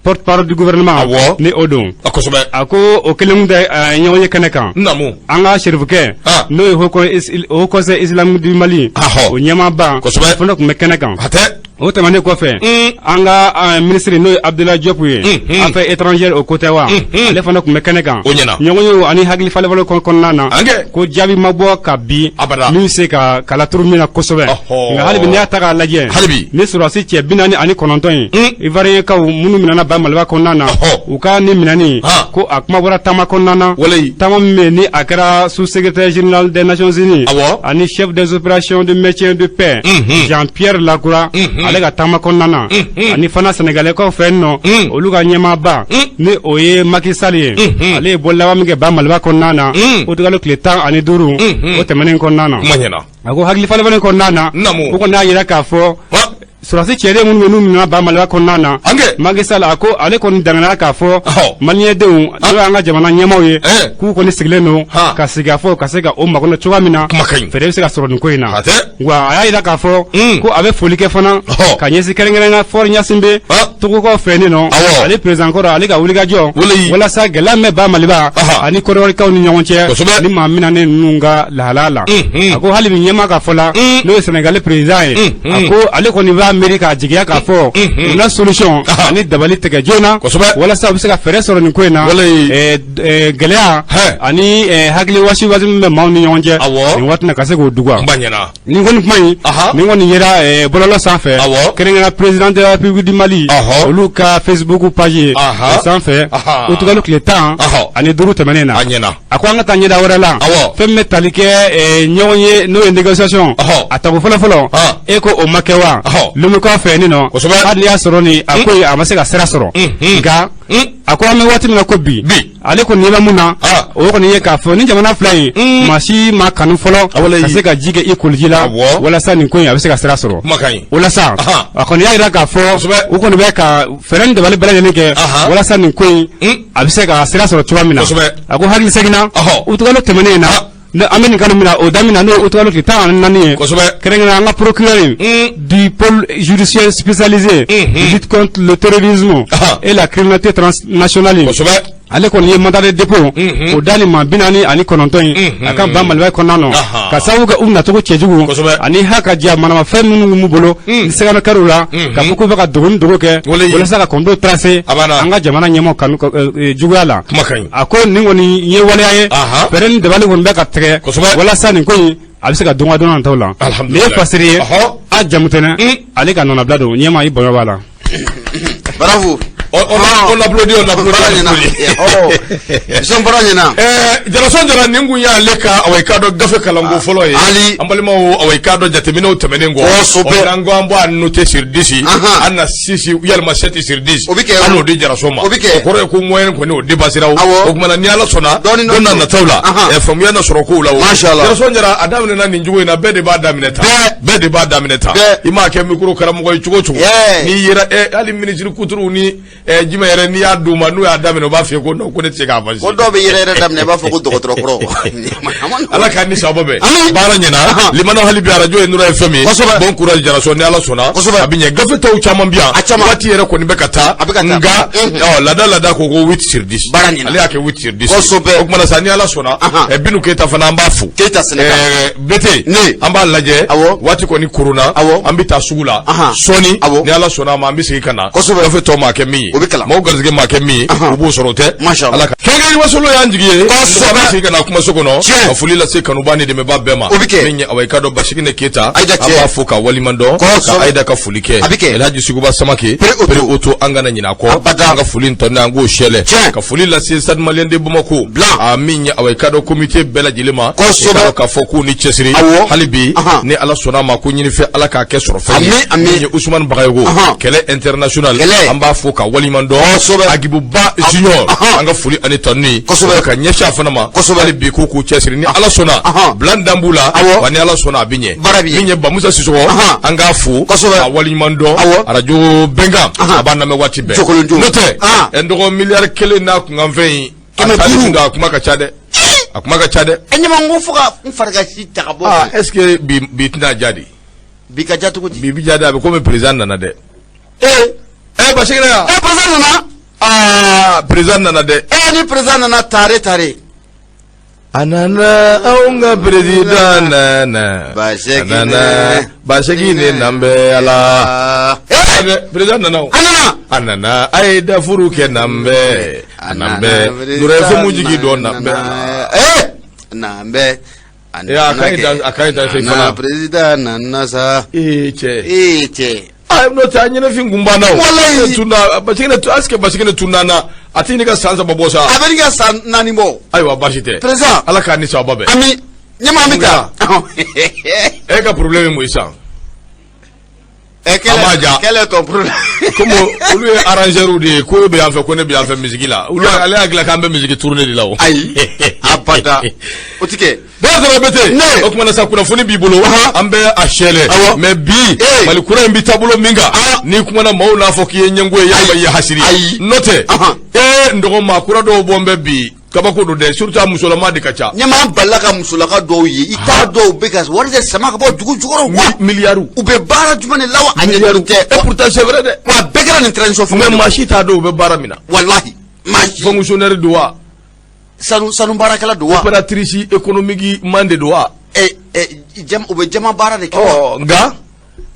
porte-parole du gouvernement awɔ ni o don kosɛbɛ a ko o kelen tɛ ɲɔgɔn ye kɛnɛ kan naamu an ka serifukɛ n'o ye haut conseil islamique du Mali o ɲɛmaaba kosɛbɛ fana tun bɛ kɛnɛ kan a tɛ o tɛmɛnen kɔfɛ an ka minisiri n'o ye Abdoulaye Diop ye affaires étrangères o ko tɛ wa ale fana tun bɛ kɛnɛ kan o ɲɛna ɲɔgɔn ye ani hakili falenfalen kɔnɔna na ko jaabi ma bɔ ka bi abada min bɛ se ka kala turu min na kosɛbɛ nka hali bi n'i y'a ta k'a lajɛ hali bi ni sɔrɔdasi cɛ 49 in Ivoirienkaw minnu minɛna ba Maliba kɔnɔna na u ka ni minɛni ko a kuma bɔra taama kɔnɔna na taama min bɛ ni a kɛra sous-secrétaire général des Nations Unies ani chef des opérations de maintien de paix Jean-Pierre Lacroix ale ka taama kɔnɔna na ani fana Sénégalais-kaw fɛ yen nɔ olu ka ɲɛmaaba ni o ye Macky Sall ye ale ye bɔ laban min kɛ ba Maliba kɔnɔna na utikalo tile 15 o tɛmɛnen kɔnɔna na a ko hakili falenfalen kɔnɔna na u kɔni y'a jira k'a fɔ sɔrɔdasi cɛden minnu bɛ n'u minɛna ba Maliba kɔnɔna na Macky Sall a ko ale kɔni danganara k'a fɔ maliyɛndenw n'o y'an ka jamana ɲɛmaaw ye k'u kɔni sigilen don ka sigikafɔ ka se ka o makɔnɔ cogoya min na fɛɛrɛ bɛ se ka sɔrɔ nin ko in na wa a y'a jira k'a fɔ ko a bɛ foli kɛ fana ka ɲɛsin kɛrɛnkɛrɛnnenya Faure Gnassingbé Togokaw fɛ yen nɔ ale président kɔrɔ ale ka wulikajɔ walasa gɛlɛya min bɛ ba Maliba ani Kɔdiwarikaw ni ɲɔgɔn cɛ ni maa minɛnen ninnu ka lahalaya la a ko hali bi ɲɛmaa ka fɔ la n'o ye Sénégal président ye a ko ale kɔni b'a miiri k'a jigiya k'a fɔ u na solution ani dabali tigɛ joona walasa u bɛ se ka fɛɛrɛ sɔrɔ nin ko in na gɛlɛya ani hakili wasi wasi min bɛ maaw ni ɲɔgɔn cɛ nin waati na ka se k'o duga nin kɔni kuma in nin kɔni yera bɔlɔlɔ sanfɛ kɛrɛnkɛrɛnnenya président de la République du Mali olu ka Facebook page ye o sanfɛ utikalo tile 15 tɛmɛnen na a ko an ka taa ɲɛda wɛrɛ la fɛn min bɛ tali kɛ ɲɔgɔn ye n'o ye négociation a tako fɔlɔ fɔlɔ e ko o ma kɛ wa Lomekaw fɛ yen nɔ hali n'i y'a sɔrɔ nin a ko in a ma se ka sira sɔrɔ nka a ko an bɛ waati min na ko bi ale kɔni ɲɛ bɛ mun na o kɔni ye k'a fɔ ni jamana fila in maa si ma kanu fɔlɔ ka se ka ji kɛ i koliji la walasa nin ko in a bɛ se ka sira sɔrɔ o la sa a kɔni y'a jira k'a fɔ u kɔni bɛ ka fɛɛrɛ ni dabali bɛɛ lajɛlen kɛ walasa nin ko in a bɛ se ka sira sɔrɔ cogoya min na a ko hakili seginna utikalo tɛmɛnen in na an bɛ nin kalo min na o daminɛ n'o ye utikalo tile 14 ye kɛrɛnkɛrɛnnenya an ka procureur du pôle judiciaire spécialisé lutte contre le terrorisme et la criminalité transnationale ale kɔni ye mandat de dépôt o da ni maa 49 in a kan ba Maliba kɔnɔna na ka sababu kɛ u nacogo cɛjugu ani ha ka diya manamafɛn minnu b'u bolo ni sigana kɛr'u la ka fɔ k'u bɛ ka dogo ni dogo kɛ walasa ka complot tracer an ka jamana ɲɛmaaw kanu juguya la a ko nin kɔni ye waleya ye fɛɛrɛ ni dabali kɔni bɛ ka tigɛ walasa nin ko in a bɛ se ka dɔn don nataw la nin ye fasiri ye a jamutɛnɛ ale ka nɔnabila don ɲɛmaa i bonya b'a la bravo on applaudit on applaudit Bisɔn baara ɲɛna Jarason Jara nin kun y'ale ka awa i k'a dɔn gafe kalanko fɔlɔ ye an balimaw awa i k'a dɔn jateminɛw tɛmɛnen kɔ kosɛbɛ n'an ko an b'a noter sur 10 an na 6 yalima 7 sur 10 o bɛ kɛ an n'o di Jarason ma o bɛ kɛ o kɔrɔ ye ko moyenne kɔni o dépassera o Awɔ. o tuma na ni Ala sɔnna Dɔɔni don na nataw la faamuya na sɔrɔ kow la o Masha Allah. Jarason Jara a daminɛna nin cogo in na bɛɛ de b'a daminɛ tan Bɛɛ. bɛɛ de b'a daminɛ tan Bɛɛ. i m'a kɛ micro karamɔgɔ ye cogo o cogo Yeah. n'i yera hali ministre kuturuw ni jumɛn yɛrɛ n'i y'a d'u ma n'u y'a daminɛ u b'a f'i ye ko non ko ne tɛ se k'a avancer ko dɔw bɛ yɛrɛ yɛrɛ daminɛ i b'a fɔ ko dɔgɔtɔrɔ kɔrɔ Ala k'an ni sababa bɛn Ami. baara ɲɛna limana hali bi arajo ye Nura FM ye Kosɛbɛ. bon courage Jarason ni Ala sɔnna Kosɛbɛ. a bɛ ɲɛ gafe tɔw caman bɛ yan A caman. waati yɛrɛ kɔni bɛ ka taa A bɛ ka taa. nka laada laada ko ko 8 sur 10 Baara ɲɛna. ale y'a kɛ 8 sur 10 Kosɛbɛ. o tuma na sa ni Ala sɔnna Binu Keyita fana an b'a fo Keyita Sɛnɛgali. Bete Ne. an b'a lajɛ Awɔ. waati kɔni koronna Awɔ. an bɛ taa sugu la sɔɔni Awɔ. ni Ala sɔnna a ma an bɛ segin ka na Kosɛbɛ. gafe tɔ maa kɛ min ye O bɛ kalan. maaw garisɛgɛ maa kɛ min ye u b'o sɔrɔ o tɛ Masha Allah. Ala ka kɛnkɛn wasolo y'an jigi ye Kosɛbɛ. an bɛ segin ka na kumaso kɔnɔ Tiɲɛ. ka foli lase kanubaa ni dɛmɛbaa bɛɛ ma O bɛ kɛ. min ye awa i k'a dɔn Basigine Keyita Ayida an cɛ. b'a fo ka waliman dɔn Kosɛbɛ. ka Ayida ka foli kɛ A bɛ kɛ. Elhaji Siguba Samake Pere Oto. Pere Oto an kana ɲinɛ a kɔ Abada. an ka foli in tɔ an k'o sɛlɛ Tiɲɛ. ka foli lase Stade Malien de Bamako Blanc. a min ye awa i k'a dɔn comité bɛɛ lajɛlen ma Kosɛbɛ. i k'a dɔn k'a fɔ k'u ni cɛsiri Awɔ. hali bi ni Ala sɔnna a ma ko ɲinifɛn Ala k'a kɛ sɔrɔ fɛn ye Ami, ami. min ye Usumani Bagayogo kɛlɛ international Kɛlɛ. an b'a fo ka wali waleɲuman dɔn. Kosɛbɛ. Agibu Ba Junior, an ka foli ani tanuni Kosɛbɛ. ka ɲɛsin a fana ma. Kosɛbɛ. Hali bi k'u k'u cɛsiri, ni Ala sɔnna, bilan dan b'u la. Wa ni Ala sɔnna, a bɛ ɲɛ. Baara bɛ ɲɛ. Min ye Bamusa Sisɔkɔ, an k'a fo Kosɛbɛ. ka waleɲuman dɔn. Arajo Bɛnkan, a b'an lamɛn waati bɛɛ. Jokolonjo. N'o tɛ, n dɔgɔ, miliyari 1 n'a kunkanfɛn in, a 500. taali kun, a kuma ka ca dɛ, a kuma ka ca dɛ. Ɛ ɲɛma, n ko fo ka n farikasi ta ka bɔ. Ah, est ce que bi bi tɛna ja de? Bi ka ja cogo di? Bi bi ja dɛ, a bɛ komi président nana dɛ. Ee! Ɛ, Basigina yan. Ɛ, président nana. Aa, président nana dɛ. Ɛ, ni président nana, tare tare. A nana, anw ka président nana. Basegin. A nana, Basegin ne nan bɛ ala. Aa! Président nana o. A nana. A nana, a ye dafuru kɛ nan bɛɛ a nan bɛɛ Nura FM jigi dɔ nan bɛɛ. Ee, nan bɛɛ. Ee, a ka ɲi a ka ɲi tan se fana. Président nana sa. Ee cɛ! Ee cɛ! Ah, n'o tɛ, a ɲɛnɛfin kun banna o. Walayi. Tunda Basigine, est ce que Basigine tunda na, a tɛ ɲini ka san 3 bɔ sa? A bɛ nin ka san 4 bɔ. Ayiwa, baasi tɛ. Président. Ala k'a ni sababa bɛn. Ami ɲɛma, an bɛ taa. E ka problème ye mun ye sisan? Ɛ. A b'a ja. Quel est ton problème? Comme olu ye arrangeur de ye, ko e bɛ yan fɛ, ko ne bɛ yan fɛ musique la, olu ale y'a dilan k'an bɛ musique tourner de la o. Ayi, abada, o ti kɛ. Bɛɛ sɔrɔ bɛ ten. Ne. O kumana sa, kunnafoni b'i bolo, an bɛ a sɛlɛ. Mais bi, Ee. Mali kura in bi taabolo min kan, n'i kumana, maaw n'a fɔ k'i ye ɲɛngo ye, yalima i ye hasiri ye. Ayi. N'o tɛ, ee, n dɔgɔ, maa kura dɔw bɔ n bɛ bi, kabako don dɛ, surtout a musolama de ka ca. Ɲɛma, an balila ka musolaka dɔw ye, i t'a dɔw bɛ ka wari de sama ka bɔ dugu jukɔrɔ wa. Miliyariw. U bɛ baara jumɛn de la wa? A ɲɛdɔn tɛ. Et pourtant, c'est vrai dɛ. Wa a bɛɛ kɛra nin transition fanga Mais de maa si t'a dɔn u bɛ baara min na. Walahi, maa si. Fonctionnaire don wa? Sanu baarakɛla don wa? Opératrice économique man de don wa? Ɛ ɛ, jama, u bɛ jama baara de kɛ wa? Ɔ, nka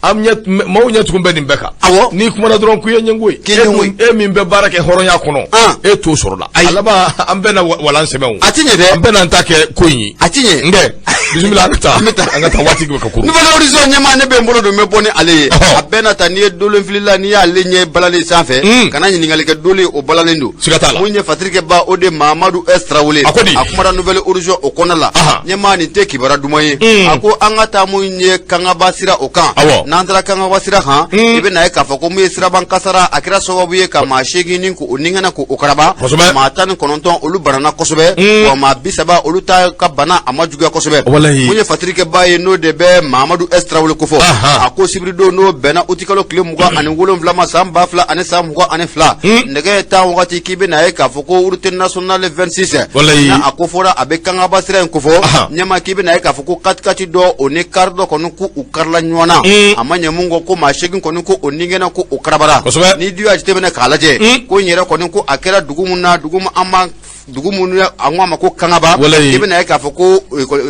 an ɲɛ, maaw ɲɛ tugun bɛ nin bɛɛ kan. N'i kumana dɔrɔn k'i ye ɲɛngo ye. K'i ye ɲɛngo ye. E min bɛ baara kɛ hɔrɔnya kɔnɔ, e t'o sɔrɔ la. Ayi. A laban, an bɛɛ na walan sɛmɛ o. A ti ɲɛ dɛ. An bɛɛ n'an ta kɛ ko in ye. A ti ɲɛ. N kɛ bisimila, an ka taa. An bɛ taa. An ka taa, waati bɛ ka koron. Nouvel Horizon ɲɛmaa, ne bɛ n bolo don, n bɛ bɔ ni ale ye. A bɛɛ na ta, n'i ye dolen filila, n'i y'ale ɲɛ balalen sanfɛ, kana ɲininkali kɛ, dolen o balalen don. Siga t'a la. Mun ye fatirikɛ ba, o de Mamadu S Tarawele. A ko di? A kumana Nouvel Horizon o kɔnɔ la. Ɲɛmaa, nin tɛ kibaruya duman ye. A ko an ka taa mun ye Kangaba sira o kan. N'an taara Kangaba sira kan, i bɛ na ye k'a fɔ ko mun ye siraban kasara, a kɛra sababu ye ka maa 8 ni k'o ninkɛnɛ k'o karaba. Maa 19, olu banana kosɛbɛ. Wa maa 30, olu ta ka bana a ma juguya kosɛbɛ. Walahi. Mun ye fatirikɛ ba ye, n'o de bɛ Mamadu S Tarawele kofɔ. A ko sibiridon, n'o bɛnna utikalo tile 27 ma, san 2022, nɛgɛ 10 wagati, k'i bɛ na ye k'a fɔ ko route nationale 26, Walahi. n'a a ko fɔra, a bɛ Kangaba sira in kofɔ. Ɲɛma, k'i bɛ na ye k'a fɔ ko katikati dɔ, o ni kari dɔ kɔni, ko u karila ɲɔgɔn na. A ma ɲɛ mun kɔ, ko maa 8 kɔni, ko o ninkɛnɛ ko o karabara. N'i dun y'a jateminɛ k'a lajɛ, ko in yɛrɛ kɔni, ko a kɛra dugu mun na, dugu min an b'a dugu minnu ye, an ko a ma ko Kangaba. Walayi. I bɛna ye k'a fɔ ko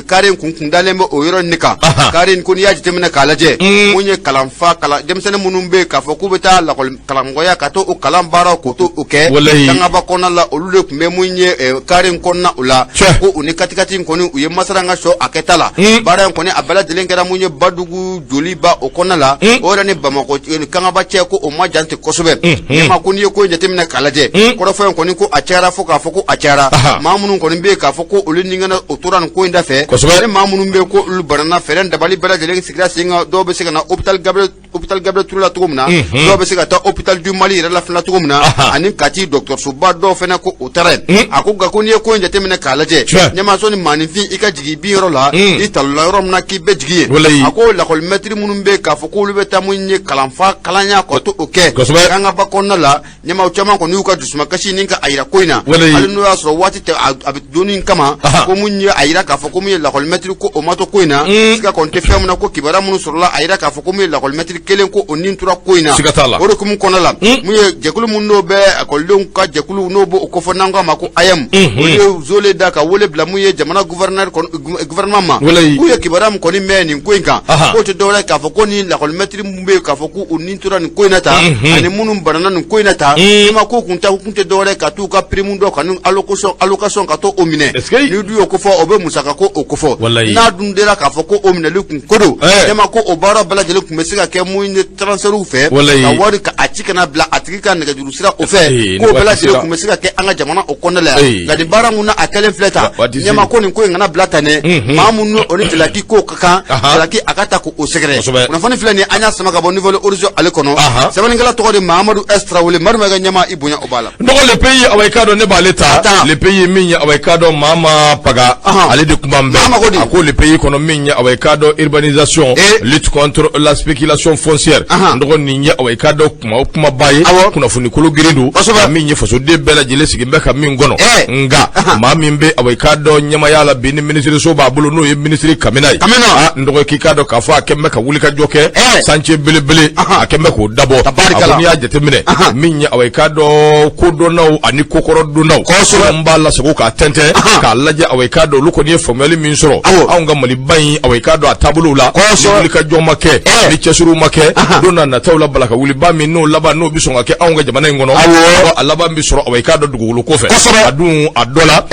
kari in kun dalen bɛ o yɔrɔ in de kan. Kari in ko, n'i y'a jateminɛ k'a lajɛ, mun ye kalanfa, kalan denmisɛnnin minnu bɛ yen k'a fɔ k'u bɛ taa lakɔli karamɔgɔya ka to o kalan baaraw k'o to o kɛ Walayi. Kangaba kɔnɔna la, olu de tun bɛ mun ye kari in kɔnɔna o la. Tiɲɛ. Ko u ni katikati in kɔni, u ye masara ka sɔ a kɛta la. Baara in kɔni, a bɛɛ lajɛlen kɛra mun ye Badugu Joliba o kɔnɔna la. O yɛrɛ ni Bamakɔ Kangaba cɛ, ko o ma jan ten kosɛbɛ. Ɲɛma, ko n'i ye ko in jateminɛ k'a lajɛ, kɔrɔfɔ in kɔni, ko a cayara fo k'a fɔ ko a cayara. Maa minnu kɔni bɛ yen k'a fɔ ko olu ninkɛnɛ o tora nin ko in da fɛ, ni maa minnu bɛ yen ko olu banana, fɛɛrɛ dabali bɛɛ lajɛlen sigira sen kan. Dɔw bɛ se ka na hôpital Gabriel Touré la cogo min na, dɔw bɛ se ka taa hôpital du Mali yɛrɛ la fana cogo min na, ani Kati dɔgɔtɔrɔsoba dɔw fana, ko o taara yen. A ko nka ko n'i ye ko in jateminɛ k'a lajɛ, ɲɛma, ni maaninfin i ka jigin bin yɔrɔ la, i talula yɔrɔ min na k'i bɛ jigin yen. Walayi. A ko lakɔlimɛtiri minnu bɛ yen k'a fɔ k'olu bɛ taa mun ye kalanfa kalanya ka to o kɛ Kangaba kɔnɔna la, ɲɛmaw caman kɔni y'u ka dusumakasi ni ka a yira ko in na. Walayi. Hali n'o y'a sɔrɔ waati tɛ a bɛ donni in kama, ko mun ye a yira k'a fɔ ko mun ye lakɔlimɛtiri, ko o ma to ko in na, siga kɔni tɛ fɛn min na, ko kibaruya minnu sɔrɔla, a yira k'a fɔ ko mun ye lakɔlimɛtiri kelen, ko o nin tora ko in na. Siga t'a la. O de hukumu kɔnɔna la, mun ye jɛkulu mun n'o bɛ ekɔlidenw ka jɛkulu, n'o b'o kofɔ n'an ko a ma ko AEEM, olu ye zole da ka wele bila mun ye jamana gouverneur kɔni, gouvernement ma. Walayi. K'u ye kibaruya min kɔni mɛn nin ko in kan, k'o tɛ dɔwɛrɛ ye k'a fɔ ko ni lakɔlimɛtiri mun bɛ yen k'a fɔ k'u nin tora nin ko in na tan, ani minnu banana nin ko in na tan, i ma ko kun ta kun tɛ dɔwɛrɛ ye ka t'u ka prime dɔ ka ni allocation ka to o minɛ. Est-ce que N'i dun y'o kofɔ, o bɛ musaka ko o kofɔ. Walayi. N'a dun dira k'a fɔ ko o minɛli kun ko don, ne ma ko o baara bɛɛ lajɛlen tun bɛ se ka kɛ mun ye transfert fɛ Walayi. ka wari ka a ci ka na bila a tigi ka nɛgɛjuru sira o fɛ, k'o bɛɛ lajɛlen tun bɛ se ka kɛ an ka jamana o kɔnɔna la yan. Nka nin baara mun na a kɛlen filɛ tan, ɲɛma ko nin ko in kana bila tan dɛ, maa minnu o ni jalaki ko ka kan, jalaki a ka ta k'o sɛgɛrɛ. Kunnafoni filɛ nin an y'a sama ka bɔ Nouvel Horizon ale kɔnɔ. Sɛbɛnnikɛla tɔgɔ de Mahamadu S Tarawele. Madu ka ɲɛma, i bonya o b'a la. N dɔgɔ, Le Pays, awa i k'a dɔn ne b'ale ta. Le Pays min ye, awa i k'a dɔn Mama Paga, ale de kun b'an bɛɛ. A ko Le Pays kɔnɔ min ye, awa i k'a dɔn urbanisation, lutte contre la spéculation foncière. N dɔgɔ, nin ye, awa i k'a dɔn kuma o kumaba ye, kunnafoni kolo girin don min ye fasoden bɛɛ lajɛlen sigilen bɛ ka min kɔnɔ. Nka maa min bɛ, awa i k'a dɔn ɲɛmaya la bi, ni minisiriso b'a bolo, n'o ye minisiri Kamina ye. N dɔgɔ, k'i k'a dɔn k'a fɔ a kɛlen bɛ ka wulikajɔ kɛ, chantier belebele a kɛlen bɛ k'o dabɔ. A ko n'i y'a jateminɛ min ye, awa i k'a dɔn kodɔnnaw ani kokɔrɔdonnaw n b'a lasago k'a tɛntɛn k'a lajɛ, awa i k'a dɔn olu kɔni ye faamuyali min sɔrɔ anw ka Maliba in, awa i k'a dɔn a taabolow la, ni wulikajɔ ma kɛ, ni cɛsiriw ma kɛ, don na nataw la, balaka wuliba min n'o laban n'o bɛ sɔn ka kɛ anw ka jamana in kɔnɔ, a laban bɛ sɔrɔ, awa i k'a dɔn dugukolo ko fɛ. A dun a dɔ la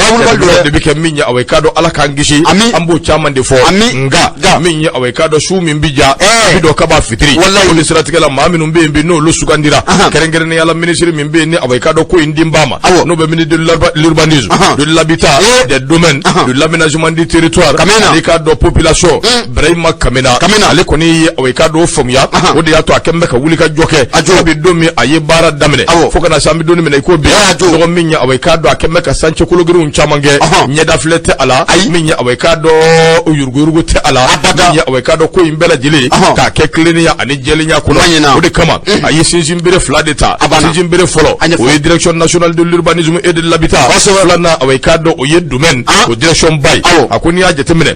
de bɛ kɛ min ye, awa i k'a dɔn Ala k'an kisi, an b'o caman de fɔ. Nka min ye, awa i k'a dɔn su min bi ja bi dɔ kaba fitiri, o de siratigɛ la, maa minnu bɛ yen bi n'olu sugandira, kɛrɛnkɛrɛnnenya la minisiri min bɛ yen ni, awa i k'a dɔn ko in den b'a ma, n'o bɛ ministre de l'urbanisme, de l'habitat, des domaines, de l'aménagement du territoire, i k'a dɔn population, Ibrahima Kamina, ale kɔni ye, awa i k'a dɔn o faamuya. O de y'a to a kɛlen bɛ ka wuli ka jɔ kɛ kabi don min a ye baara daminɛ fo ka na se an bɛ don min na i ko bi. Dɔgɔ min ye, awa i k'a dɔn a kɛlen bɛ ka chantier kologirinw caman kɛ, ɲɛdafilɛ tɛ a la, min ye, awa i k'a dɔn yuruguyurugu tɛ a la, min ye, awa i k'a dɔn ko in bɛɛ lajɛlen k'a kɛ tilennenya ani jɛlenya kɔnɔ. O de kama a ye sinsinbere fila de ta. Sinsinbere fɔlɔ, o ye direction nationale de l'urbanisme et de l'habitat. Filanan, awa i k'a dɔn o ye domaine, o direction ba ye. A ko n'i y'a jateminɛ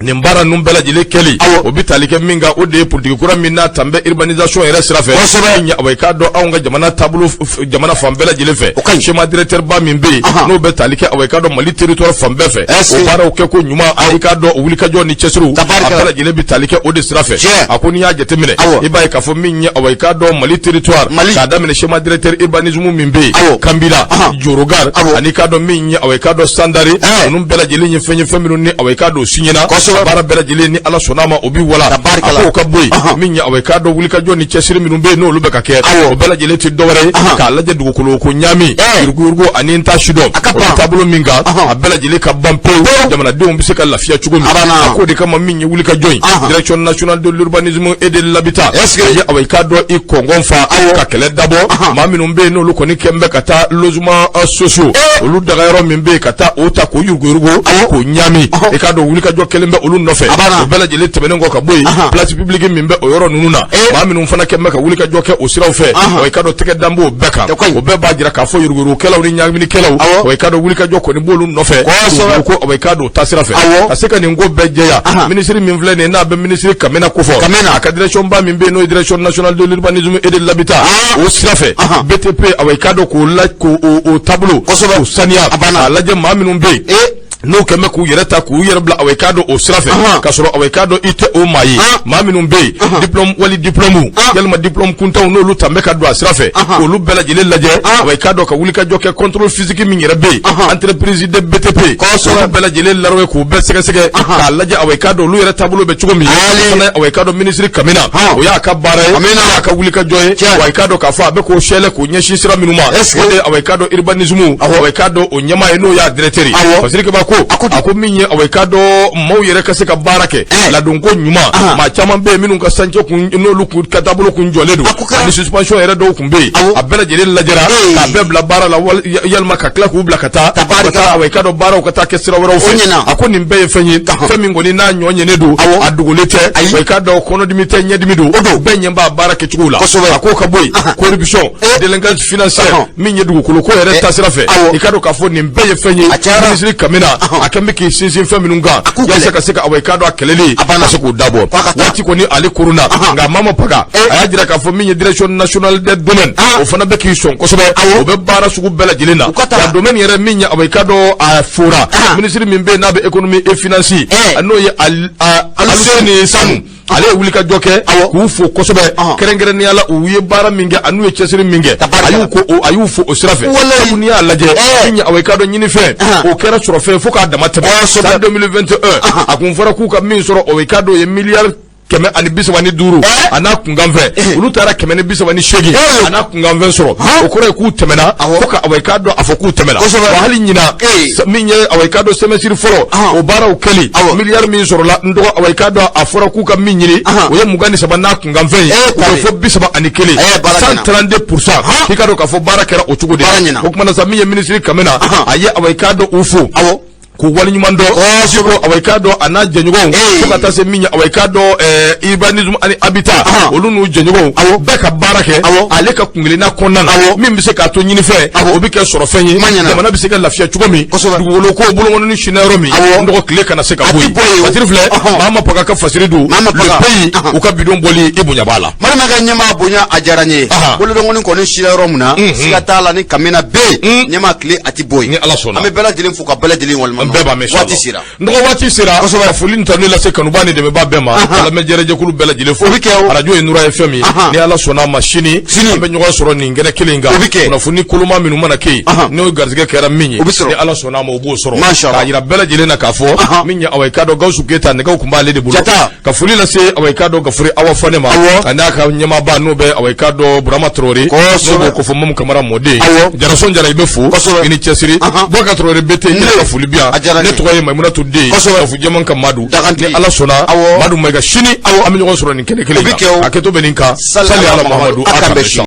nin baara ninnu bɛɛ lajɛlen kɛli, o bɛ tali kɛ min kan, o de ye politiki kura min n'a tan bɛ urbanisation yɛrɛ sira fɛ, min ye, awa i k'a dɔn anw ka jamana taabolo jamana fan bɛɛ lajɛlen fɛ, schéma directeur ba min bɛ yen n'o bɛ tali kɛ, awa i k'a dɔn Mali territoire fan bɛɛ fɛ, o baaraw kɛ ko ɲuman, i k'a dɔn o wulikajɔ ni cɛsiriw, a bɛɛ lajɛlen bɛ tali kɛ o de sira fɛ. A ko n'i y'a jateminɛ, i b'a ye k'a fɔ min ye, awa i k'a dɔn Mali territoire, k'a daminɛ schéma directeur urbanisme min bɛ yen, Kanbila, Jorogar, ani k'a dɔn min ye, awa i k'a dɔn Sandare, ninnu bɛɛ lajɛlen ye fɛn ye, fɛn minnu ni, awa i k'a dɔn siɲɛna, baara bɛɛ lajɛlen ni Ala sɔnna a ma, o bɛ wala. A k'o ka bɔ yen, min ye, awa i k'a dɔn wulikajɔ ni cɛsiri minnu bɛ yen n'olu bɛ ka kɛ, o bɛɛ lajɛlen tɛ dɔwɛrɛ ye k'a lajɛ dugukolo ko ɲaami, yuruguyurugu ani n ta sidɔn, o bɛ taabolo min kan, a bɛɛ lajɛlen ka ban pewu, jamanadenw bɛ se ka lafiya cogo min. A k'o de kama min ye wulikajɔ in, direction nationale de l'urbanisme et de l'habitat, a ye, awa i k'a dɔn i kɔngɔn fa ka kɛlɛ dabɔ maa minnu bɛ yen n'olu kɔni kɛn bɛ ka taa logement sociaux olu dagayɔrɔ min bɛ yen, ka taa o ta k'o yuruguyurugu k'o ɲaami. I k'a dɔn wulikajɔ kɛlen bɛ olu nɔfɛ. O bɛɛ lajɛlen tɛmɛnen kɔ ka bɔ yen, place publique min bɛ o yɔrɔ ninnu na, maa minnu fana kɛn bɛ ka wulikajɔ kɛ o siraw fɛ, wa i k'a dɔn tɛgɛ dan b'o bɛɛ kan. O bɛɛ b'a jira k'a fɔ yuruguyurugukɛlaw ni ɲaaminikɛlaw, wa i k'a dɔn wulikajɔ kɔni b'olu nɔfɛ ko, wa i k'a dɔn o taasira fɛ ka se ka nin ko bɛɛ jɛya. Minisiri min filɛ nin ye, n'a bɛ minisiri Kamina kofɔ, a ka direction ba min bɛ yen n'o ye direction nationale de l'urbanisme et de l'habitat, o sira fɛ BTP, awa i k'a dɔn k'o la k'o taabolo k'o saniya, k'a lajɛ maa minnu bɛ yen n'o kɛn bɛ k'u yɛrɛ ta k'u yɛrɛ bila, awa i k'a dɔn o sira fɛ, k'a sɔrɔ, awa i k'a dɔn i tɛ o maa ye. Maa minnu bɛ yen diplôme wali diplôme yalima diplôme kuntanw n'olu ta bɛ ka don a sira fɛ, k'olu bɛɛ lajɛlen lajɛ, awa i k'a dɔn ka wulikajɔ kɛ, contrôle physique min yɛrɛ bɛ yen, entreprise de BTP, k'olu bɛɛ lajɛlen laroye k'u bɛɛ sɛgɛsɛgɛ k'a lajɛ, awa i k'a dɔn olu yɛrɛ taabolo bɛ cogo min fana. Awa i k'a dɔn minisiri Kamina, o y'a ka baara ye, o y'a ka wulikajɔ ye. Wa i k'a dɔn k'a fɔ a bɛ k'o sɛlɛ k'o ɲɛsin sira minnu ma, o de ye, awa i k'a dɔn urbanisme, awa i k'a dɔn o ɲɛmaa ye, n'o y'a directeur ye. Fasiri Kaba ko a ko min ye, awa i k'a dɔn maaw yɛrɛ ka se ka baara kɛ ladonko ɲuman. Maa caman bɛ yen minnu ka chantier kun n'olu kun ka taabolo kun jɔlen don, ani suspension yɛrɛ dɔw kun bɛ yen, a bɛɛ lajɛlen lajɛra k'a bɛɛ bila baara la, yalima ka tila k'u bila ka taa, awa i k'a dɔn baaraw ka taa kɛ sira wɛrɛw fɛ. A ko nin bɛɛ ye fɛn ye, fɛn min kɔni n'a ɲɔ ɲɛnen don, a dogolen tɛ, wa i k'a dɔn kɔnɔdimi tɛ, ɲɛdimi don, bɛɛ ɲɛ b'a baara kɛcogo la. A k'o ka bɔ yen, corruption, délinquance financière, min ye dugukolo ko yɛrɛ taasira fɛ, i k'a dɔn k'a fɔ nin bɛɛ ye fɛn ye, minisiri Kamina a kɛn bɛ k'i sinsin fɛn minnu kan walasa ka se ka, awa i k'a dɔn a kɛlɛli ka se k'o dabɔ. Waati kɔni ale koronna, nka Mama Paga a y'a jira k'a fɔ min ye direction nationale des domaines, o fana bɛ k'i sɔn kosɛbɛ, o bɛ baara sugu bɛɛ lajɛlen na. Wa domaine yɛrɛ min ye, awa i k'a dɔn a fora minisiri min bɛ yen n'a bɛ économie et finance, n'o ye Aluseni Sanu, ale ye wulikajɔ kɛ k'u fo kosɛbɛ, kɛrɛnkɛrɛnnenya la u ye baara min kɛ an'u ye cɛsiri min kɛ, a y'u ko a y'u fo o sira fɛ. Sabu n'i y'a lajɛ min ye, awa i k'a dɔn ɲinifɛn o kɛra sɔrɔfɛn fo k'a dama tɛmɛ. San 2021, a kun fɔra k'u ka min sɔrɔ, o i k'a dɔn o ye miliyari 135 a n'a kunkanfɛn, olu taara 138 a n'a kunkanfɛn sɔrɔ. O kɔrɔ ye k'u tɛmɛna fo ka, awa, i k'a dɔn a fɔ k'u tɛmɛna. Wa hali ɲinan, min ye, awa, i k'a dɔn, semestre fɔlɔ o baaraw kɛli, miliyari min sɔrɔla, n dɔgɔ, awa, i k'a dɔn a fɔra k'u ka min ɲini, o ye 23 n'a kunkanfɛn ye, o bɛ fɔ 31, 132%. I k'a dɔn k'a fɔ baara kɛra o cogo de la. O kumana sa, min ye minisiri Kamina, a ye, awa, i k'a dɔn, u fo k'u waleɲuman dɔn, ko, awa, i k'a dɔn, a n'a jɛɲɔgɔnw, fo ka taa se min ye, awa, i k'a dɔn, urbanisme ani habitat, olu n'u jɛɲɔgɔnw bɛɛ ka baara kɛ ale ka kunkelenna kɔnɔna na, min bɛ se k'a to ɲinifɛn o bɛ kɛ sɔrɔfɛn ye, jamana bɛ se ka lafiya cogo min, dugukolo ko bolokɔnɔni sinna yɔrɔ min, n dɔgɔ, tile kana se ka bɔ yen. Fasiri filɛ, maa ma paga ka fasiri don le pays, u ka bidon bɔli, i bonya b'a la. Malima ka ɲɛmaa bonya, a diyara n ye. Bolodɔngɔni kɔni sira yɔrɔ min na, siga t'a la, ni Kamina bɛ yen, ɲɛmaa, tile a ti bɔ yen. Ni Ala sɔnna. An bɛ bɛɛ lajɛlen fo ka bɛɛ lajɛlen walima. Bɛɛ b'a mɛn. Waati sera. N dɔgɔ, waati sera ka foli ni tanu lase kanubaa ni dɛmɛbaa bɛɛ ma, ka lamɛnjɛrɛjɛkulu bɛɛ lajɛlen fo. O bɛ kɛ o. Arajo ye Nura FM ye. Ni Ala sɔnna a ma, sini an bɛ ɲɔgɔn sɔrɔ nin kɛnɛ kelen in kan. O bɛ kɛ. Kunnafoni koloma minnu mana kɛ yen, n'o garijɛgɛ kɛra min ye, O bɛ sɔrɔ. ni Ala sɔnna a ma, o b'o sɔrɔ. Masha Allah. K'a yira bɛɛ lajɛlen na k'a fɔ min ye, awa, i k'a dɔn, Gawusu Keyita, nɛgɛw tun b'ale de bolo. Jata. Ka foli lase, awa, i k'a dɔn, Gafure Awa Fane ma, a n'a ka ɲɛmaaba, n'o bɛ, awa, i k'a dɔn, Burama Traoré, n'o b'o kofɔ Mamu Kamara mɔden. Jarason Jara, i bɛ fo, i ni cɛsiri. Bɔka Traoré BT, n yɛrɛ ka foli bi yan. A diyara n Ne ye. tɔgɔ ye Mayimunatu Den Kafu Jɛman ka Madu. Dagantigi. Ni Ala sɔnna, Madu Mayiga, sini an bɛ ɲɔgɔn sɔrɔ nin kɛnɛ kelen O bɛ in kɛ o. kan. A kɛtɔ bɛ nin kan. Sali Sali ala ala Mahamadu. Muhamadu, A a k'an k'an bɛn bɛn. sini.